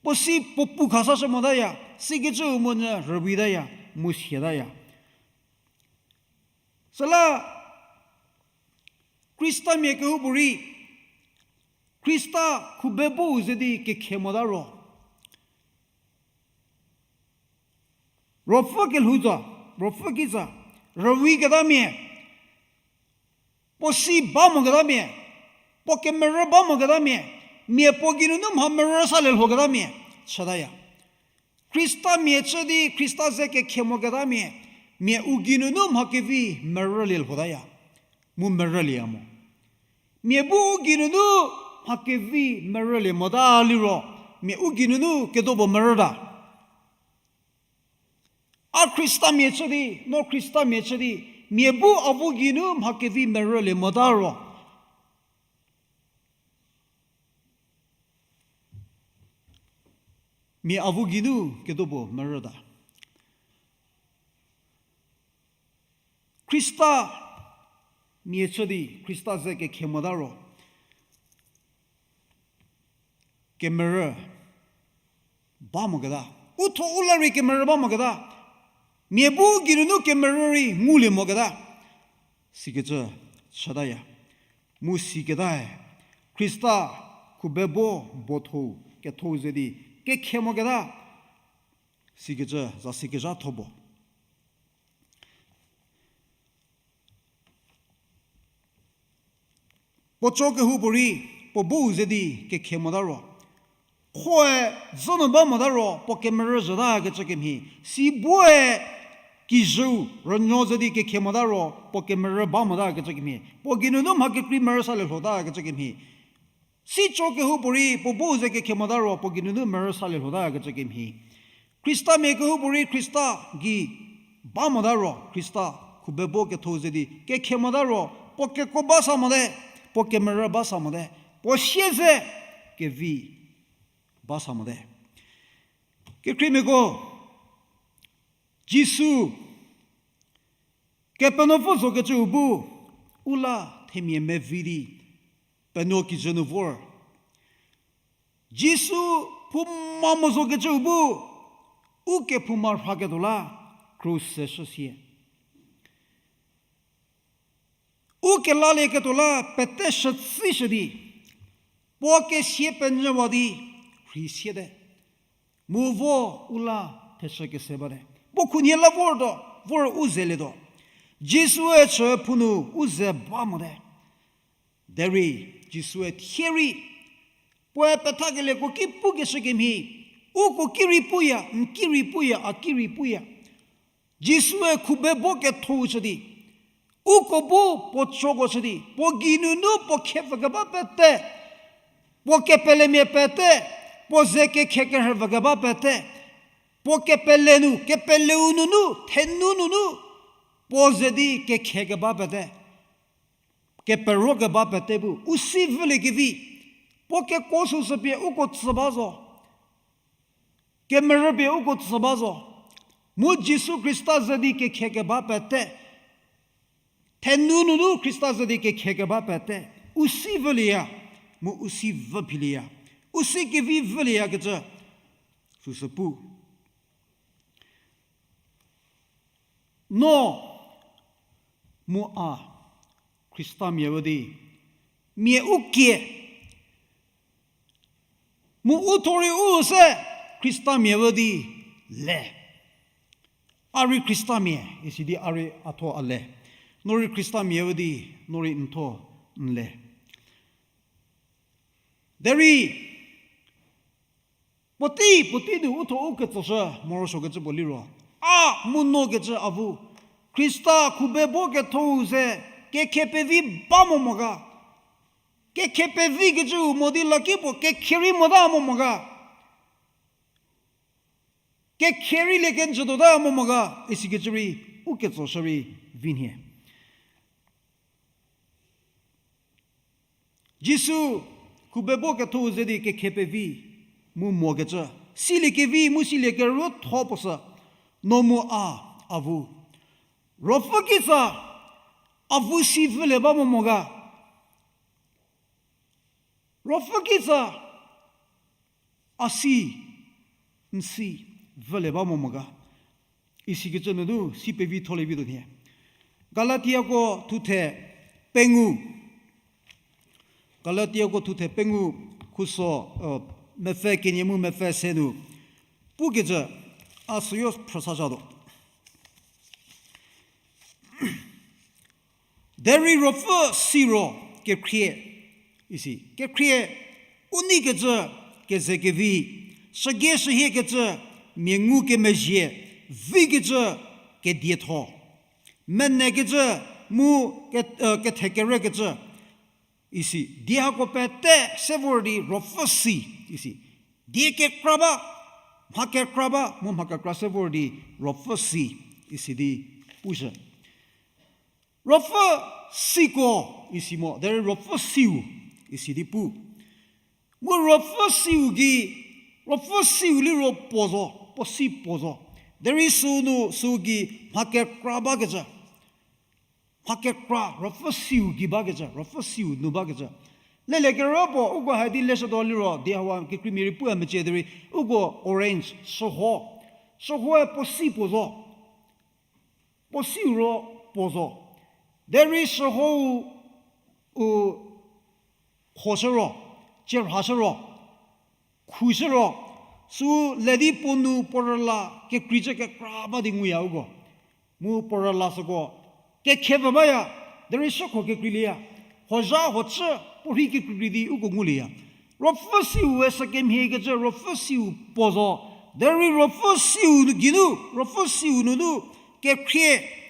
puo si puo pu khasashü motaya, sikecüu monyü rüwitaya, mu siataya. Süla Khristamia kehoupuorei, Khrista khubebou ze di kekhe mota ro, ruopfü kelhou tsa, ruopfü kitsa, rüwi ketamia, puo si ba moketamia, puo kemerü ba moketamia, mia puo geinunu mha merü salie lhoketamia chütaya. Khristamia chü di Khrista ze kekhe moketamia, mia u geinunu mha kevi merülie lhotaya, mu merülieya mo. Mia bu u geinunu mha kevi merülie mota liro, mia u geinunu kedopuo merüta. A Khristamia chü di, no Khristamia chü di, mia bu avu geinu mha kevi merülie mota ro, mia avu geinu kedopuo merüta. Khrista mia chü di Khrista ze kekhe mota ro, kemerü ba moketa, u tho u la rei kemerü ba moketa, mia bu geinunu kemerü rei ngulie moketa, sikecü chütaya. Mu siketae, Khrista khubebo botho ketho ze di kekhe moketa, sikecü za sikezha tho bo. Puo cho kehoupuorei, puo bou ze di kekhe mota ro, khoe dzü nu ba mota ro puo kemerü zhütakecü kemhie, siboe kijüu rünuo ze di kekhe mota ro puo kemerü ba motakecü kemhie, puo geinunu mha kekrei merü salie lhotakecü kemhie, si cho kehoupuorei puo bou ze kekhe mota ro puo geinunu merü salie lhotakecü kemhie, Khristamia kehoupuorei Khrista gei ba mota ro, Khrista khubebo ketho ze di kekhe mota ro, puo kekuo ba sa mote, puo kemerü ba sa mote, puo sie ze kevi ba sa mote. Kekhriemiako, Jisu Kepenuopfü zokecüu bu u la themia mevi di penuo kijü nu vor. Jisu phouma mo zokecüu bu u kephouma rhaketuo la krus se shüsie, u kelalieketuo la pete shütsishü di, puo kesia penyüwa di rhi siete. Mu vo u la thechü kese bate. Puo khunhie la vortuo, vor u zelietuo. Jisue chü phou nu u ze ba mote. Derei Jisue thie rei, puoe pethakelieko ki pukeshü kemhie, uko ki rei puya, n ki rei puya, a ki rei puya. Jisue khubebo ketho chü di, uko bu puo choko chü di, puo geinunu puo khepfü keba pete, puo kepelemia pete, puo ze kekhe kerhüpfü keba pete, puo kepele nu, kepeleu nunu, thenu nunu, puo ze di kekhe keba pete, kepero keba pete bu u si vüliekevi, puo kekuo süsü pie uko tsü ba zo. Kemerü pie uko tsü ba zo. Mu Jisu Khrista ze di kekhe keba pete, thenu nunu Khrista ze di kekhe keba pete, u si vülieya, mu u si vü philieya, u si kevi vülieyakecü süsü pu. No mu a, Khristamia vo di, mia u kie, mu u tho rei u se Khristamia vo di le. A rei Khristamia, isi di a rei a tho a le. No rei Khristamia vo di, no rei n tho n le. Derei, puotei, puotei nu u tho u ketsoshü morosuokecü puo liro, a mu no kecü avu, Khrista khubebo kethou ze kekhe pevi ba mo mo ga. Kekhe pevi kecüu mo di laki puo kekhe rei mota mo mo ga. Kekhe rei le kenjütuota mo mo ga, isikecü rei u ketsoshü rei vi nhie. Jisu khubebo kethou ze di kekhe pevi mu mokecü, siliekevi mu siliekerütho puo sü, no mu a, avu. Ruopfü kitsa, avu si vüle ba mo mo ga. Ruopfü kitsa, a si, n si, vüle ba mo mo ga. Isikecü nu du si pevi tholie vituo nhie. Galatiako thuthe pengou. Galatiako thuthe pengou khuso, mepfü kenie mu mepfü se nu pukecü, a süyo phrüsa zhatuo. Derei ruopfü siro kekhrie, isi, kekhrie, u neikecü kezekevi, shüge shühiekecü, mia ngukemezhie, vikecü kedietho, menekecü mu ke-, kethekerekecü, isi, die hako pete se vor di ruopfü si, isi, die kekra ba, mha kekra ba mu mha kekra se vor di ruopfü si, isi di pushü. Ruopfü siko, isi mo, derei ruopfü siu, isi di pu. Mu ruopfü siu gei, ruopfü siu liro puo zo, puo si puo zo. Derei süu nu süu gei mha kekra bakecü. Mha kekra, ruopfü siu gei bakecü, ruopfü siu nu bakecü. Lelekerü puo, uko ha di leshütuo liro, di hawa kekreimia rei pu a mecie derei, uko orange, shüho. Shühoe puo si puo zo. Puo siu ro puo zo. Derei shühou u khoshü ro, cherhashü ro, khushü ro, sü le di puo nu puo rüla kekreicü kekra ba di nguya uko. Mu puo rüla süko kekhepfü baya, derei shükho kekreilieya. Hozha hocü puo rhei kekreikrei di uko ngulieya. Ruopfü siue sükemhiekecü ruopfü siu puo zo. Derei ruopfü siu nu geinu, ruopfü siu nunu kekhrie,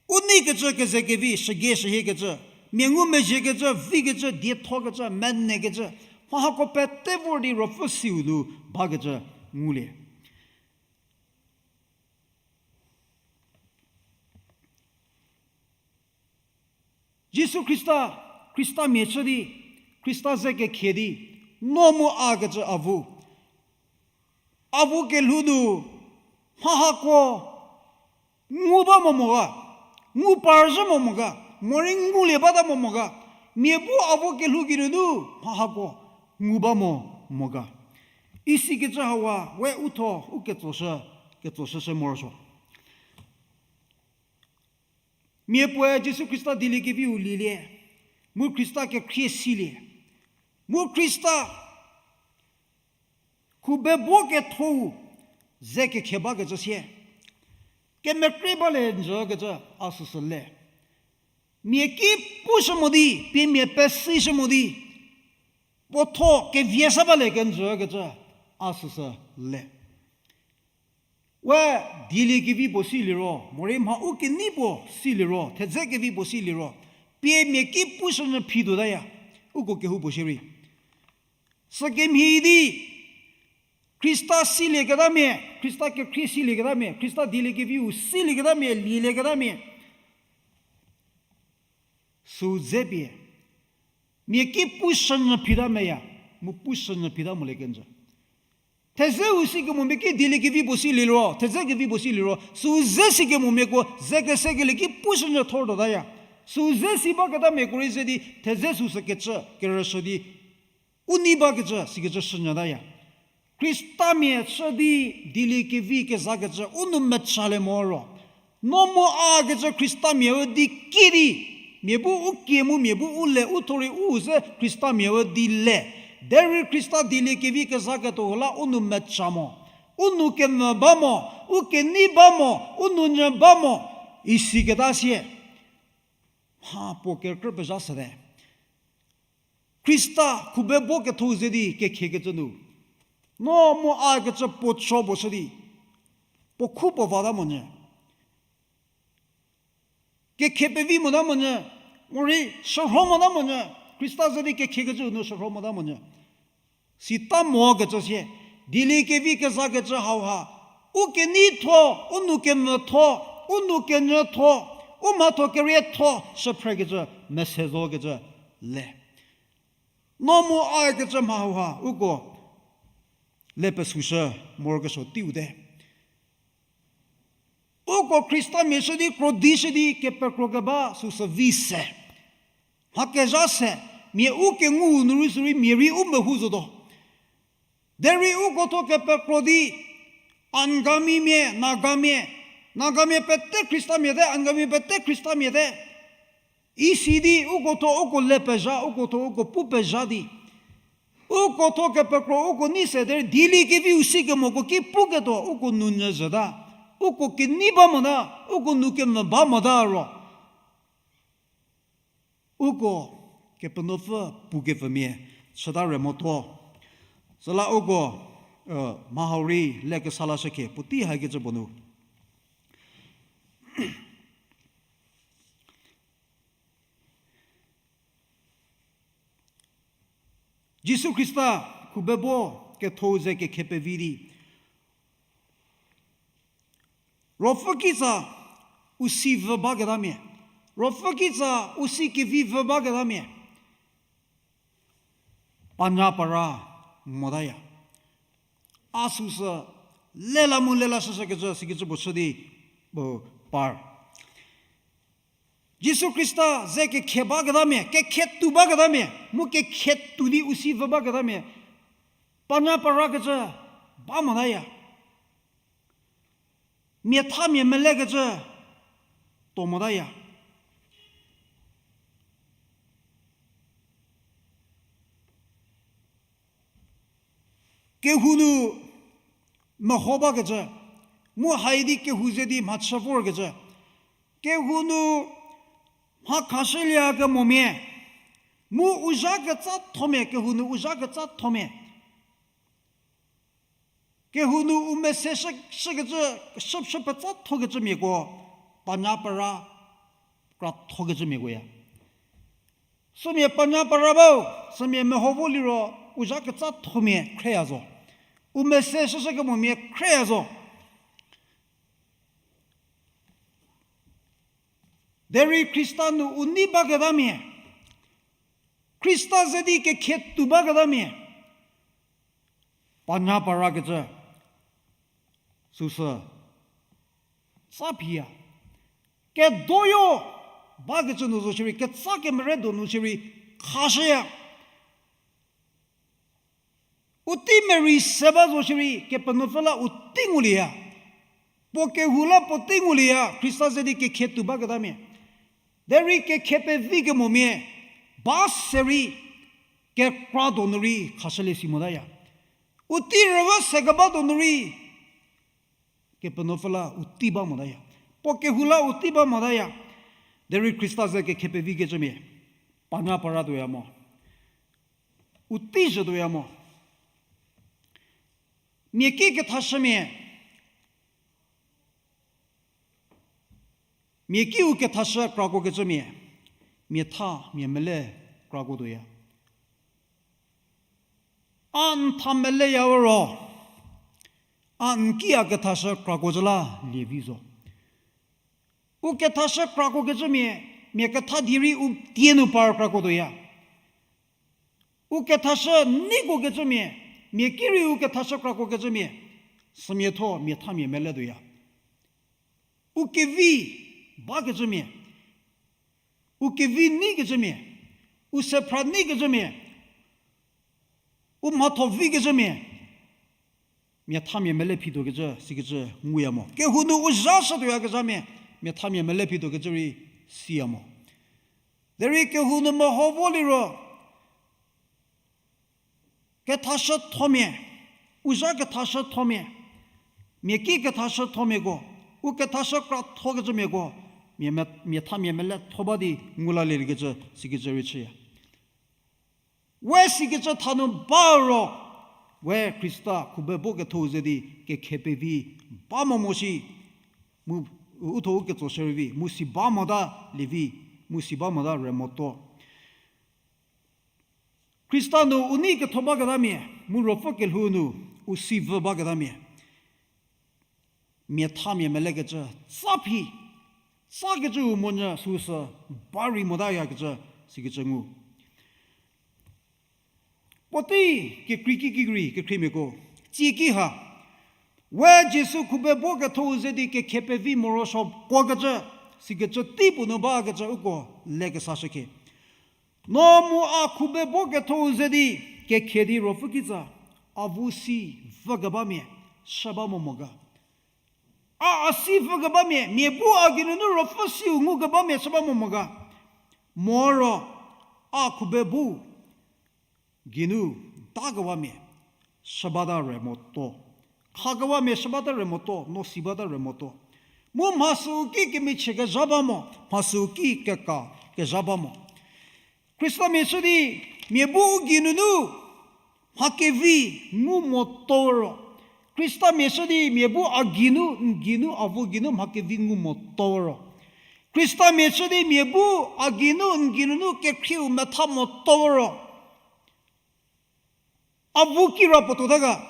u neikecü kezekevi, shüge shühiekecü, mia ngumezhiekecü, vikecü, diethokecü, menekecü, mha hako pete vor di ruopfü siu nu bakecü ngulie. Jisu Khrista, Khristamia chü di, Khrista ze kekhie di, no mu a kecü avu. Avu kelhou nu, mha hako ngu ba mo mo ga, ngu parzhü mo mo ga, morei ngulie bata mo mo ga, mia bu avu kelhou geinunu mha hako ngu ba mo mo ga. Isikecü hawa we u tho u ketsoshü, ketsoshüshü morosuo. Mia puoe Jisu Khrista dieliekeviu lielie, mu Khrista kekhrie silie, mu Khrista khubebo kethou ze kekhie bakecü sie, kemekrie ba le njükecü a süsü le. Mia ki pushü mo di, pie mia pesishü mo di, puo tho kevie sa ba le kenjükecü a süsü le. We dieliekevi puo siliro, morei mha u kenei puo siliro, thedze kevi puo siliro, pie mia ki pushünyü phituotaya, uko kehoupuo shierei. Sükemhie di, Khrista silieketamia, Khrista kekhrie silieketamia, Khrista dieliekeviu silieketamia, lielieketamia, sü dze pie, mia ki pushünyü phita meya, mu pushünyü phita mo le kenjü. Thedzeu sikemo mia ki dieliekevi puo siliro, thedze kevi puo siliro, sü dze sikemo miako ze kesekelie ki pushünyü thortuotaya. Sü dze si baketamiako rei ze di thedze süsü kecü kerüshü di u nei bakecü sikecü shünyütaya. Khristamia chü di dieliekevi kezakecü u nou mechalie mo ro, no mu a kecü Khristamia u di ki di Mia bu u kie mu mia bu u le u tho rei u ze Khristamia we di le. Derei Khrista dieliekevi kezaketuo la u nou mecha mo. U nou kemvü ba mo. U kenei ba mo. U nou nyü ba mo. Isiketa sie. Mha puo kekrü pezha süte. Khrista khube bo ketho ze di kekhiekecü nu. No mu a kecü puo cho puo shü di. Puo khu puo vata monyü. Kekhe pevi mota monyü, morei shürho mota monyü, Khrista ze di kekhiekecü nu shürho mota monyü. Sita mo kecü sie, dieliekevi kezakecü hauha, u kenei tho, u nou kemvü tho, u nou kenyü tho, u mhatho kerietho, shüphrekecü, mese zokecü, le. No mu a kecü mha hauha, uko, le pesushü, morokesuo teiu te. Uko Khristamia shü di krodi shü di kepekro keba süsü vi se. Mha kezha se, mia u kengu nu rei sürei mia rei u mehou zotuo. Derei uko tho kepekro di, Angamimia, Nagamia, Nagamia pete Khristamia te, Angamia pete Khristamia te. Isi di uko tho uko le pezha, uko tho uko pu pezha di. Uko tho kepekro uko nei se derei dieliekeviu sikemoko ki puketuo uko nou nyü zhüta. Uko kenei ba mota, uko nou kemvü ba mota ro. Uko Kepenuopfü pukepfümia chüta re motuo. Süla uko, mha hau rei le kesa lashükhie puotei hakecü puo nu. Jisu Khrista khubebo kethou ze kekhe pevi di. Ruopfü kitsa u si vü baketamia. Ruopfü kitsa u si kevi vü baketamia. Panya para motaya. A süsü lela mu lela shüshükecü sikecü puo chü di, par. Jisu Khrista ze kekhe baketamia, kekhe tuo baketamia, mu kekhe tuo di u si vü baketamia. Panya parakecü ba motaya. Miathamia melekecü tuo motaya. Kehou nu meho bakecü, mu hai di kehou ze di mhachü vorkecü. Kehou nu mha khashüliekemomia, mu u zha ketsathomia, kehou nu u zha ketsathomia. Kehou nu u mese shü, shükecü, shü, shü petsathokecümiako, panya para, krathokecümiakoya. Sümia panya para bau, sümia meho vo liro, u zha ketsathomia khreya zo. U mese shüshükemomia khreya zo. Derei Khrista nu u nei baketamia, Khrista ze di kekhe tuo baketamia, panya parakecü, süsü, tsa phiya. Kedoyo bakecü nu zo shierei, ketsa kemere donu shierei, khashüya. U tei merei se ba zo shierei, Kepenuopfü la u tei ngulieya. Puo kehou la puo tei ngulieya, Khrista ze di kekhe tuo baketamia. Derei kekhe pevikemomia, ba se rei, kekra donu rei, khashülie si motaya. U tei rüva se keba donu rei, Kepenuopfü la u tei ba motaya. Puo kehou la u tei ba motaya. Derei Khrista ze kekhe pevikecümia, panya para tuoya mo. U tei zhü tuoya mo. Mia ki kethashümia. Mia kiu kethashü krakokecümia. Miatha, mia mele krako tuoya. A n tha meleya ro, a n ki a kethashü krakocü la lievi zo. U kethashü krakokecümia, mia ketha di rei u tie nu par krako tuoya. U kethashü neikokecümia, mia ki rei u kethashü krakokecümia, sümia thuo miathamia mele tuoya. U kevi bakecümia, u kevi neikecümia, u sephra neikecümia, u mhatho vikecümia, miathamia mele phituokecü sikecü nguya mo. Kehou nu u zha shütuoyakezhamia, miathamia mele phituokecü rei siya mo. Derei kehou nu meho vo liro, kethashüthomia, u zha kethashüthomia, mia ki kethashüthomiako, u kethashü krathokecümiako, mia me-, mia thamia meletho ba di ngu laliekecü, sikecü rei chüya. We sikecü thanu ba ro, we Khrista khube bo ketho-u ze di kekhe pevi ba mo mo shi, mu u tho u ketso shürei vi, mu si ba mota lievi, mu si ba mota re moto. Khrista nu u nei ketho baketamia, mu Ruopfü kelhou nu u si vü baketamia, mia thamia melekecü, tsa phi, tsakecüu monyü süsü ba rei motayakecü, sikecü ngu. Puotei kekrei ki ki rei kekhriemiako, tsie ki ha, we Jisu khube bo ketho-u ze di kekhe pevi morosuo kuokecü, sikecü tei puo nu bakecü uko lekesashükhie. No mu a khube bo ketho-u ze di kekhe di Ruopfü kitsa, a vu si vükebamia, shü ba mo mo ga. A, a si vükebamia, mia bu a geinunu Ruopfü siu ngukebamia shü ba mo mo ga. Moro, a khube bu geinu dakewamia shü bata re moto. Khakewamia shü bata re moto, no si bata re moto. Mu mha süu ki kemichie kezha ba mo, mha süu ki keka kezha ba mo. Khristamia shü di mia bu u geinunu mha kevi ngu moto ro. Khristamia shü di mia bu a geinu, n geinu, a vu geinu mha kevi ngu moto ro. Khristamia shü di mia bu a geinu, n geinunu kekhrieu metha moto ro. A vu kira puo tuota ga.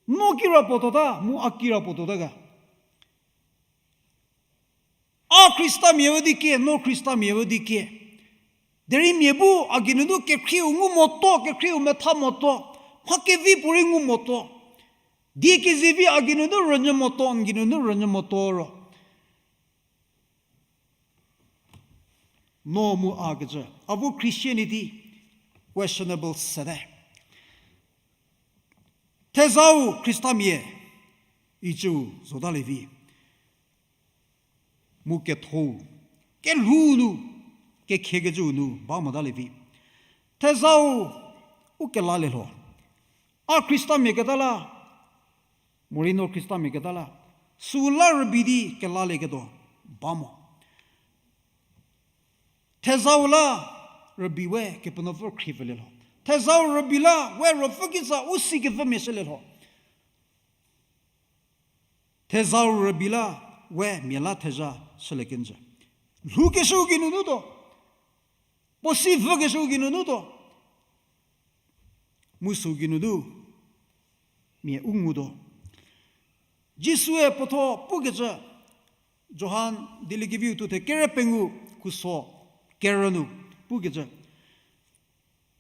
No kira puo tuota, mu a kira puo tuota ga. A Khristamia üdi kie, no Khristamia üdi kie. Derei mia bu a geinunu kekhrieu ngu moto, kekhrieu metha moto, mha kevi puorei ngu moto. Die kezivi a geinunu rünyü moto, n geinunu rünyü moto ro. No mu a kecü, a bu Christianity questionable sete. Thezau Khristamia icüu zotalie vi. Mu ketho-u, kelhou nu, kekhiekecüu nu ba motalie vi. Thezau u kelalie lho. A Khristamia keta la, morei no Khristamia keta la, süu la rübei di kelalieketuo ba mo. Thezau la rübei we Kepenuopfü khriepfülie lho. Thezau rübei la we Ruopfü kitsa u sikepfümia shülie lho. Thezau rübei la we mia la thezha shülie kenjü. Lhoukeshüu geinunu tuo. Puo si vükeshüu geinunu tuo. Mu süu geinunu mia u ngutuo. Jisue puotho pukecü, Johan Dieliekeviu thuthe kere pengou khuso kerü nu pukecü.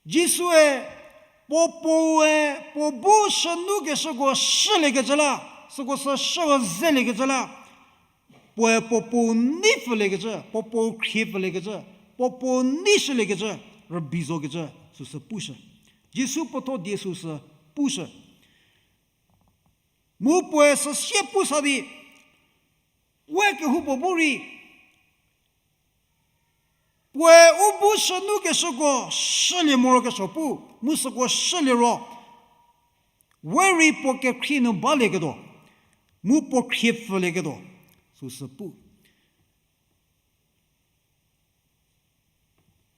Jisue puo puoe puo bu shünukeshüko shüliekecü la, süko sü shüwa zeliekecü la, puoe puo puou nei pfüliekecü, puo puou khrie pfüliekecü, puo puou nei shüliekecü, rübei zokecü süsü pushü. Jisu puotho die süsü pushü. Mu puoe süsie pu sa di, we kehoupuo bu rei, puoe u bu shünukeshüko shülie morokesuo pu, mu süko shülie ro, we rei puo kekhrie nu balieketuo, mu puo khrie pfülieketuo, süsü pu.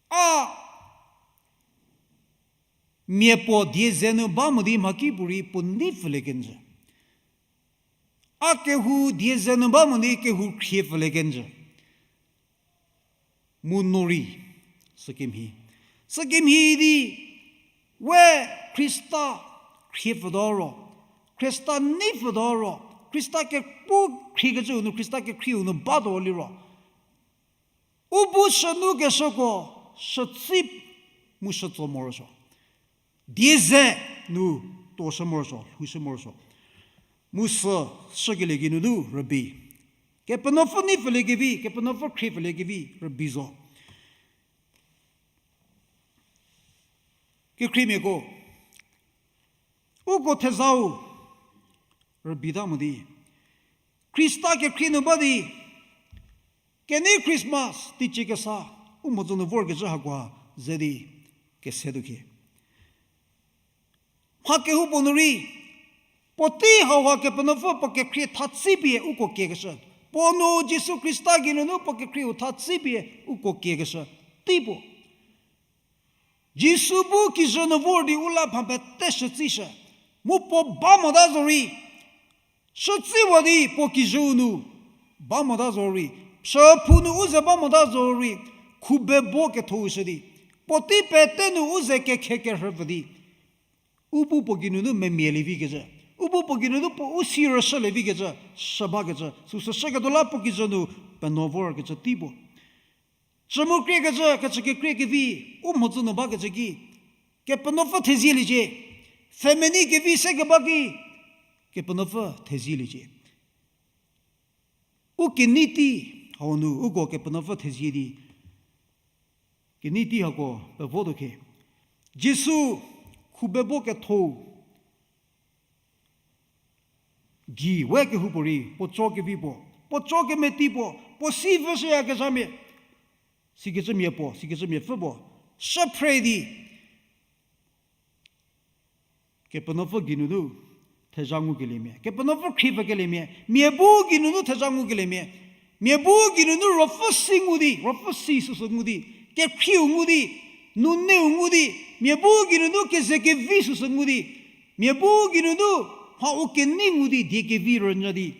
A mia puo die ze nu ba mo di mhakipuorei puo nei pfülie kenjü. A kehou die ze nu ba mo di kehou khrie pfülie kenjü. Mu no rei, sükemhie. Sükemhie di, we Khrista khrie pfütuo ro, Khrista nei pfütuo ro, Khrista kepu khriekecüu nu, Khrista kekhrieu nu batuo liro, u bu shünukeshüko shütsi mu shütso morosuo. Die ze nu tuoshü morosuo, lhoushü morosuo. Mu sü shükelie geinunu rübei. Kepenuopfü nei pfüliekevi, Kepenuopfü khrie pfüliekevi rübei zo. Kekhriemiako, uko thezau rübeita mo di, Khrista kekhrie nu ba di, Kenei Christmas, teicie kesa, u mhodzü nu vorkezhü hakoha ze di kese tuo khie. Mha kehoupuo nu rei, puotei hauha Kepenuopfü puo kekhrie thatsi pie uko kiekeshü. Puo nu Jisu Khrista geinunu puo kekhrieu thatsi pie uko kiekeshü. Tei puo. Jisu bu kijü nu vor di u la pha pete shütsishü. Mu puo ba mota zorei, shütsiwa di puo kijüu nu ba mota zorei, pshüphou nu u ze ba mota zorei, khubebo kethou shü di, puotei pete nu u ze kekhe kerhü pfü di, u bu puo geinunu memia lievikecü, u bu puo geinunu puo u si rüshülievikecü, shü bakecü, süsü shüketuo la puo kijü nu penuo vorkecü tei puo. Cümu kriekecü, kecü kekrie kevi, u mhodzü nu bakecü ki, Kepenuopfü thezieliecie, family kevi se keba ki, Kepenuopfü thezieliecie. U kenei tei hau nu uko Kepenuopfü thezie di, kenei tei hako pevotuo khie. Jisu khubebo kethou gei we kehoupuorei, puo co kevi puo, puo co kemeti puo, puo si vüshüyakezhamia, sikecümia puo, sikecümiapfü puo, shüphre di, Kepenuopfü geinunu thezha ngukeliemia, Kepenuopfü khrie pfükeliemia, mia bu geinunu thezha ngukeliemia, mia bu geinunu ruopfü si ngu di, ruopfü si süsü ngu di, kekhrieu ngu di, nuneu ngu di, mia bu geinunu keze kevi süsü ngu di, mia bu geinunu mha u kenei ngu di die kevi rünyü di,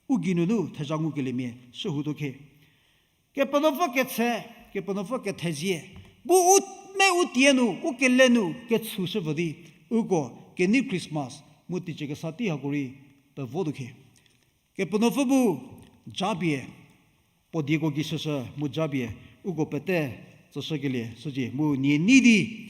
u geinunu thezha ngukeliemia shühoutuo khie. Kepenuopfü ketse, Kepenuopfü kethezie, bu u me u tie nu, u kele nu ketshushü pfü di, uko kenei Christmas mu teicie kesa tei hako rei pevotuo khie. Kepenuopfü bu japie, puo dieko gei shüshü mu japie, uko pete tsüshükelie shücie mu nie nei di,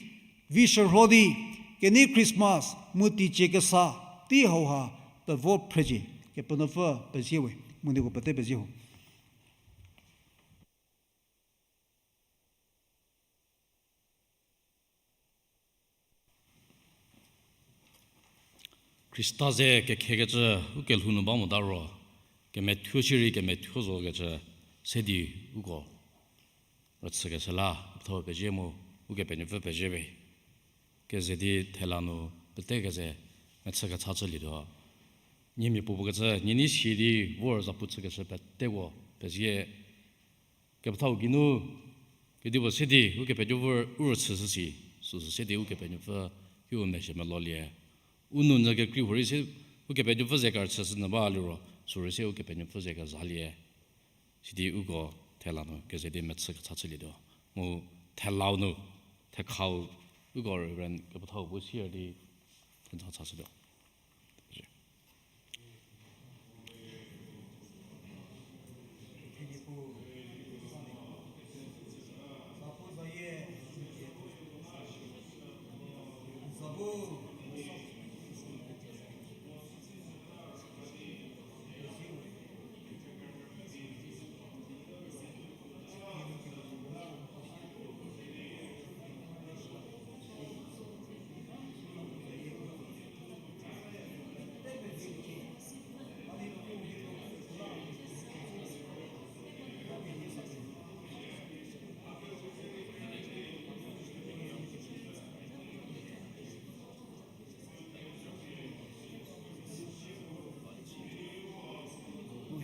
vi shürho di, kenei Christmas mu teicie kesa tei hauha pevo phrecie. Kepenuopfü pezie we, mu nieko pete pezie ho. Khrista ze kekhekecü u kelhou nu ba mota ro, kemethuo shierei kemethuo zokecü se di uko rüchükeshü la, kepethau pezie mu, Ukepenuopfü pezie we. Keze di thela nu pete keze mechü kecha chülietuo. Niemia puopuo kecü, nie nei si di vor zapu chükeshü peteko pezie. Kepethau geinu, kedipuo se di Ukepenuopfü u rüchüshü si, süsü se di Ukepenuopfü ki u mezhie melolie. U nou nyü kekrei huorei se Ukepenuopfü ze kerüchüshü nyü ba liro, sürei se Ukepenuopfü ze kezalie. Sidi uko thela nu keze di mechü kecha chülietuo. Mu thelau nu, thekhau, uko Reverend kepethau bu sier di, thecha chashütuo.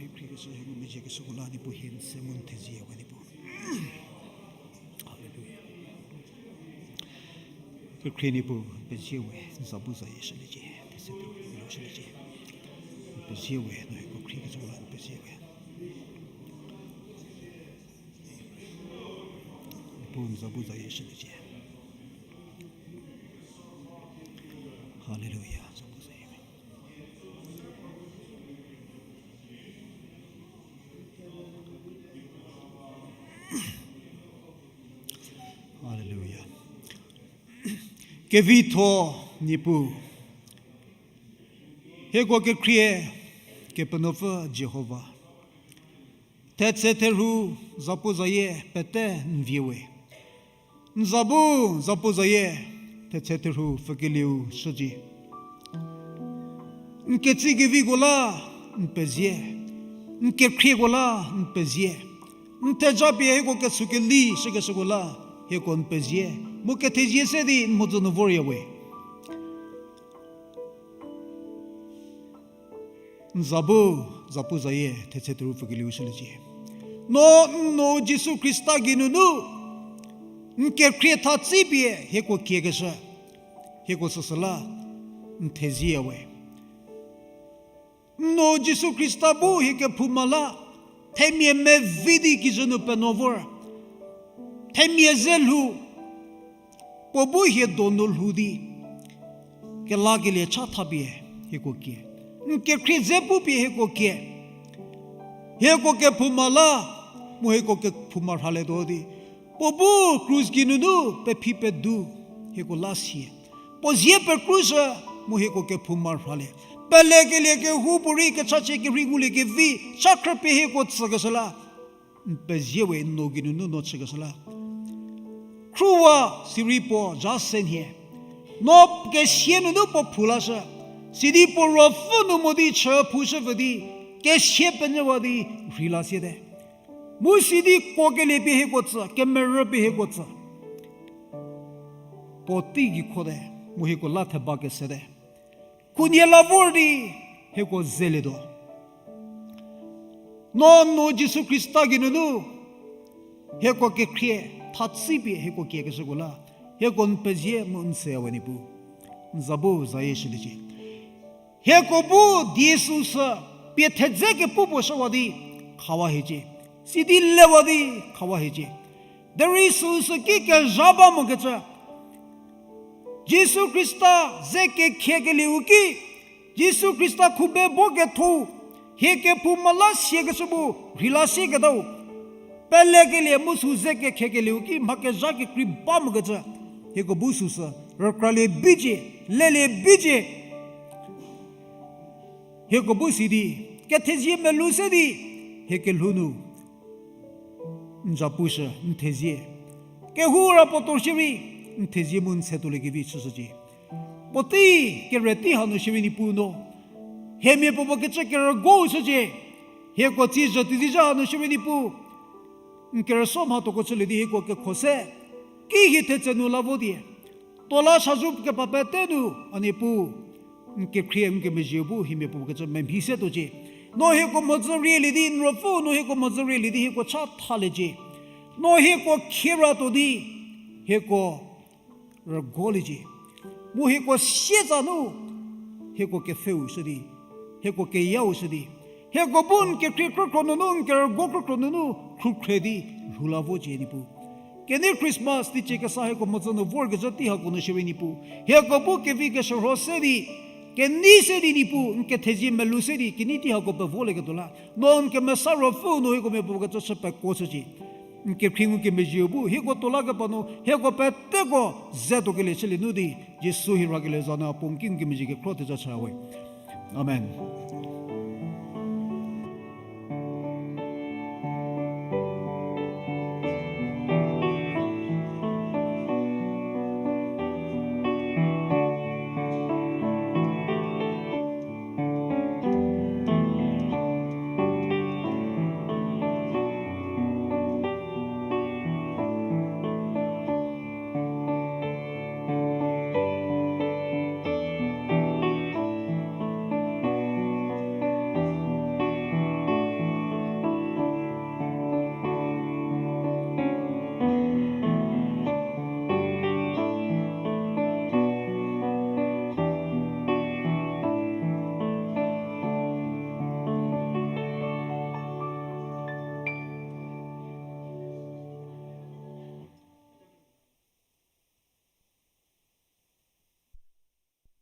Hie khriekeshü hie ngumezhiekeshüko la Niepuu hie n se mu n thezie we Niepuu. Haleluya. Kekhrie Niepuu pezie we, n za bu zayie shüliecie, these tuo shüliecie. N pezie we, no hieko khriekecüko la n pezie we. Niepuu n za bu zayie shüliecie. Haleluya, n za bu zayie. Haleluya. Kevitho Niepuu. Hieko kekhrie, Kepenuopfü Jihova. Thetse therhu zapu zayie pete n vie we. N za bu zapu zayie thetse therhu pfükelieu shücie. N ketsie keviko la n pezie. N kekhrieko la n pezie. N theja pie hieko ketsükeli shükeshüko la, hieko n pezie. Mu kethezie se di n mhodzü nu vorya we. N za bu, zapuzayie, thetse tuorü pfükelieu shüliecie. No n nuo Jisu Khrista geinunu, n kekhrie thatsi pie hieko kiekeshü. Hieko süsü la, n thezieya we. N nuo Jisu Khrista bu hie kephouma la, themia mevi di kijü nu penuo vor. Themia ze lhou, puo bu hie donu lhou di, kelakelie cha thapie hieko kie. N kekhrie dze pupie hieko kie. Hieko kephouma la, mu hieko kephouma rhalietuo di, puo bu krus geinunu pephi pedu, hieko la sie. Puo zie pekrushü, mu hieko kephouma rhalie. Pelekelie kehoupuorei kechachie kerhei nguliekevi, cha khrüpie hieko tsükeshü la, n pezie we n nuo geinunu no chükeshü la. Khruwa sirei puo zha se nhie. No kesia nunu puo phou lashü. Sidi puo ruopfü nu mo di chü phoushü pfü di, kesia penyüwa di rheila siete. Mu sidi kuokelie pie hieko tsü, kemerü pie hieko tsü. Puotei gei khote, mu hieko la theba kesete. Khunhie la vor di, hieko zelietuo. No n nuo Jisu Khrista geinunu, hieko kekhrie thatsi pie hieko kiekeshüko la, hieko n pezie mu n seyawe Niepuu. N za bu zayie shüliecie. Hieko bu die süsü pie thedze kepu puo shüwa di khawa hiecie. Sidi lewa di khawa hiecie. Derei süsü ki kezha ba mokecü, Jisu Khrista ze kekhekelieu ki, Jisu Khrista khube bo ketho, hie kephouma la siekeshü bu rheila sieketau. Pelekelie mu sü ze kekhekelieu ki mha kezha kekrei ba mokecü, hieko bu süsü rükralie bicie, lelie bicie. Hieko bu sidi, kethezie melou se di, hie kelhou nu n za pushü, n thezie. Kehou ra puotou shierei, n thezie mu n se tuoliekevi chüshücie. Puotei kere tei hanu shierei Niepuu no, hiemia puo puo kecü kerügo shücie. Hieko tsie zhü tizizha hanu shierei Niepuu, n kerüsuo mhathoko chülie di hieko kekho se, ki hie thetse nu la vo die. Tuo la shazou kepa pete nu, a Niepuu, n kekhrie n kemezhieu bu hiemia puo kecü memhie se tuocie. No hieko mhodzü rielie di, n ruopfüu no hieko mhodzü rielie di hieko cha thaliecie. No hieko khie ratuo di, hieko rügoliecie. Mu hieko sietsa nu, hieko kepfheu shü di, hieko keyau shü di, hieko bu n kekhrie krükhro nunu, n kerügo krükhro nunu khrukhre di lhou la vocie Niepuu. Kenei Christmas teicie kesa hieko mhodzü nu vorkezhü tei hako nu shierei Niepuu, hieko bu kevi keshürho se di, kenei se di Niepuu, n kethezie melou se di kenei tei hako pevolieketuo la, no n kemesa ruopfüu nu hieko mia puo kecü chü pekuoshücie. N kekhrie ngukemezhieu bu hieko tuo lakepa nu hieko peteko ze tuokelie chülie nu di, Jisu hie rakelie za nu a puo n ki ngukemezhie kekhro theja chüwe. Amen.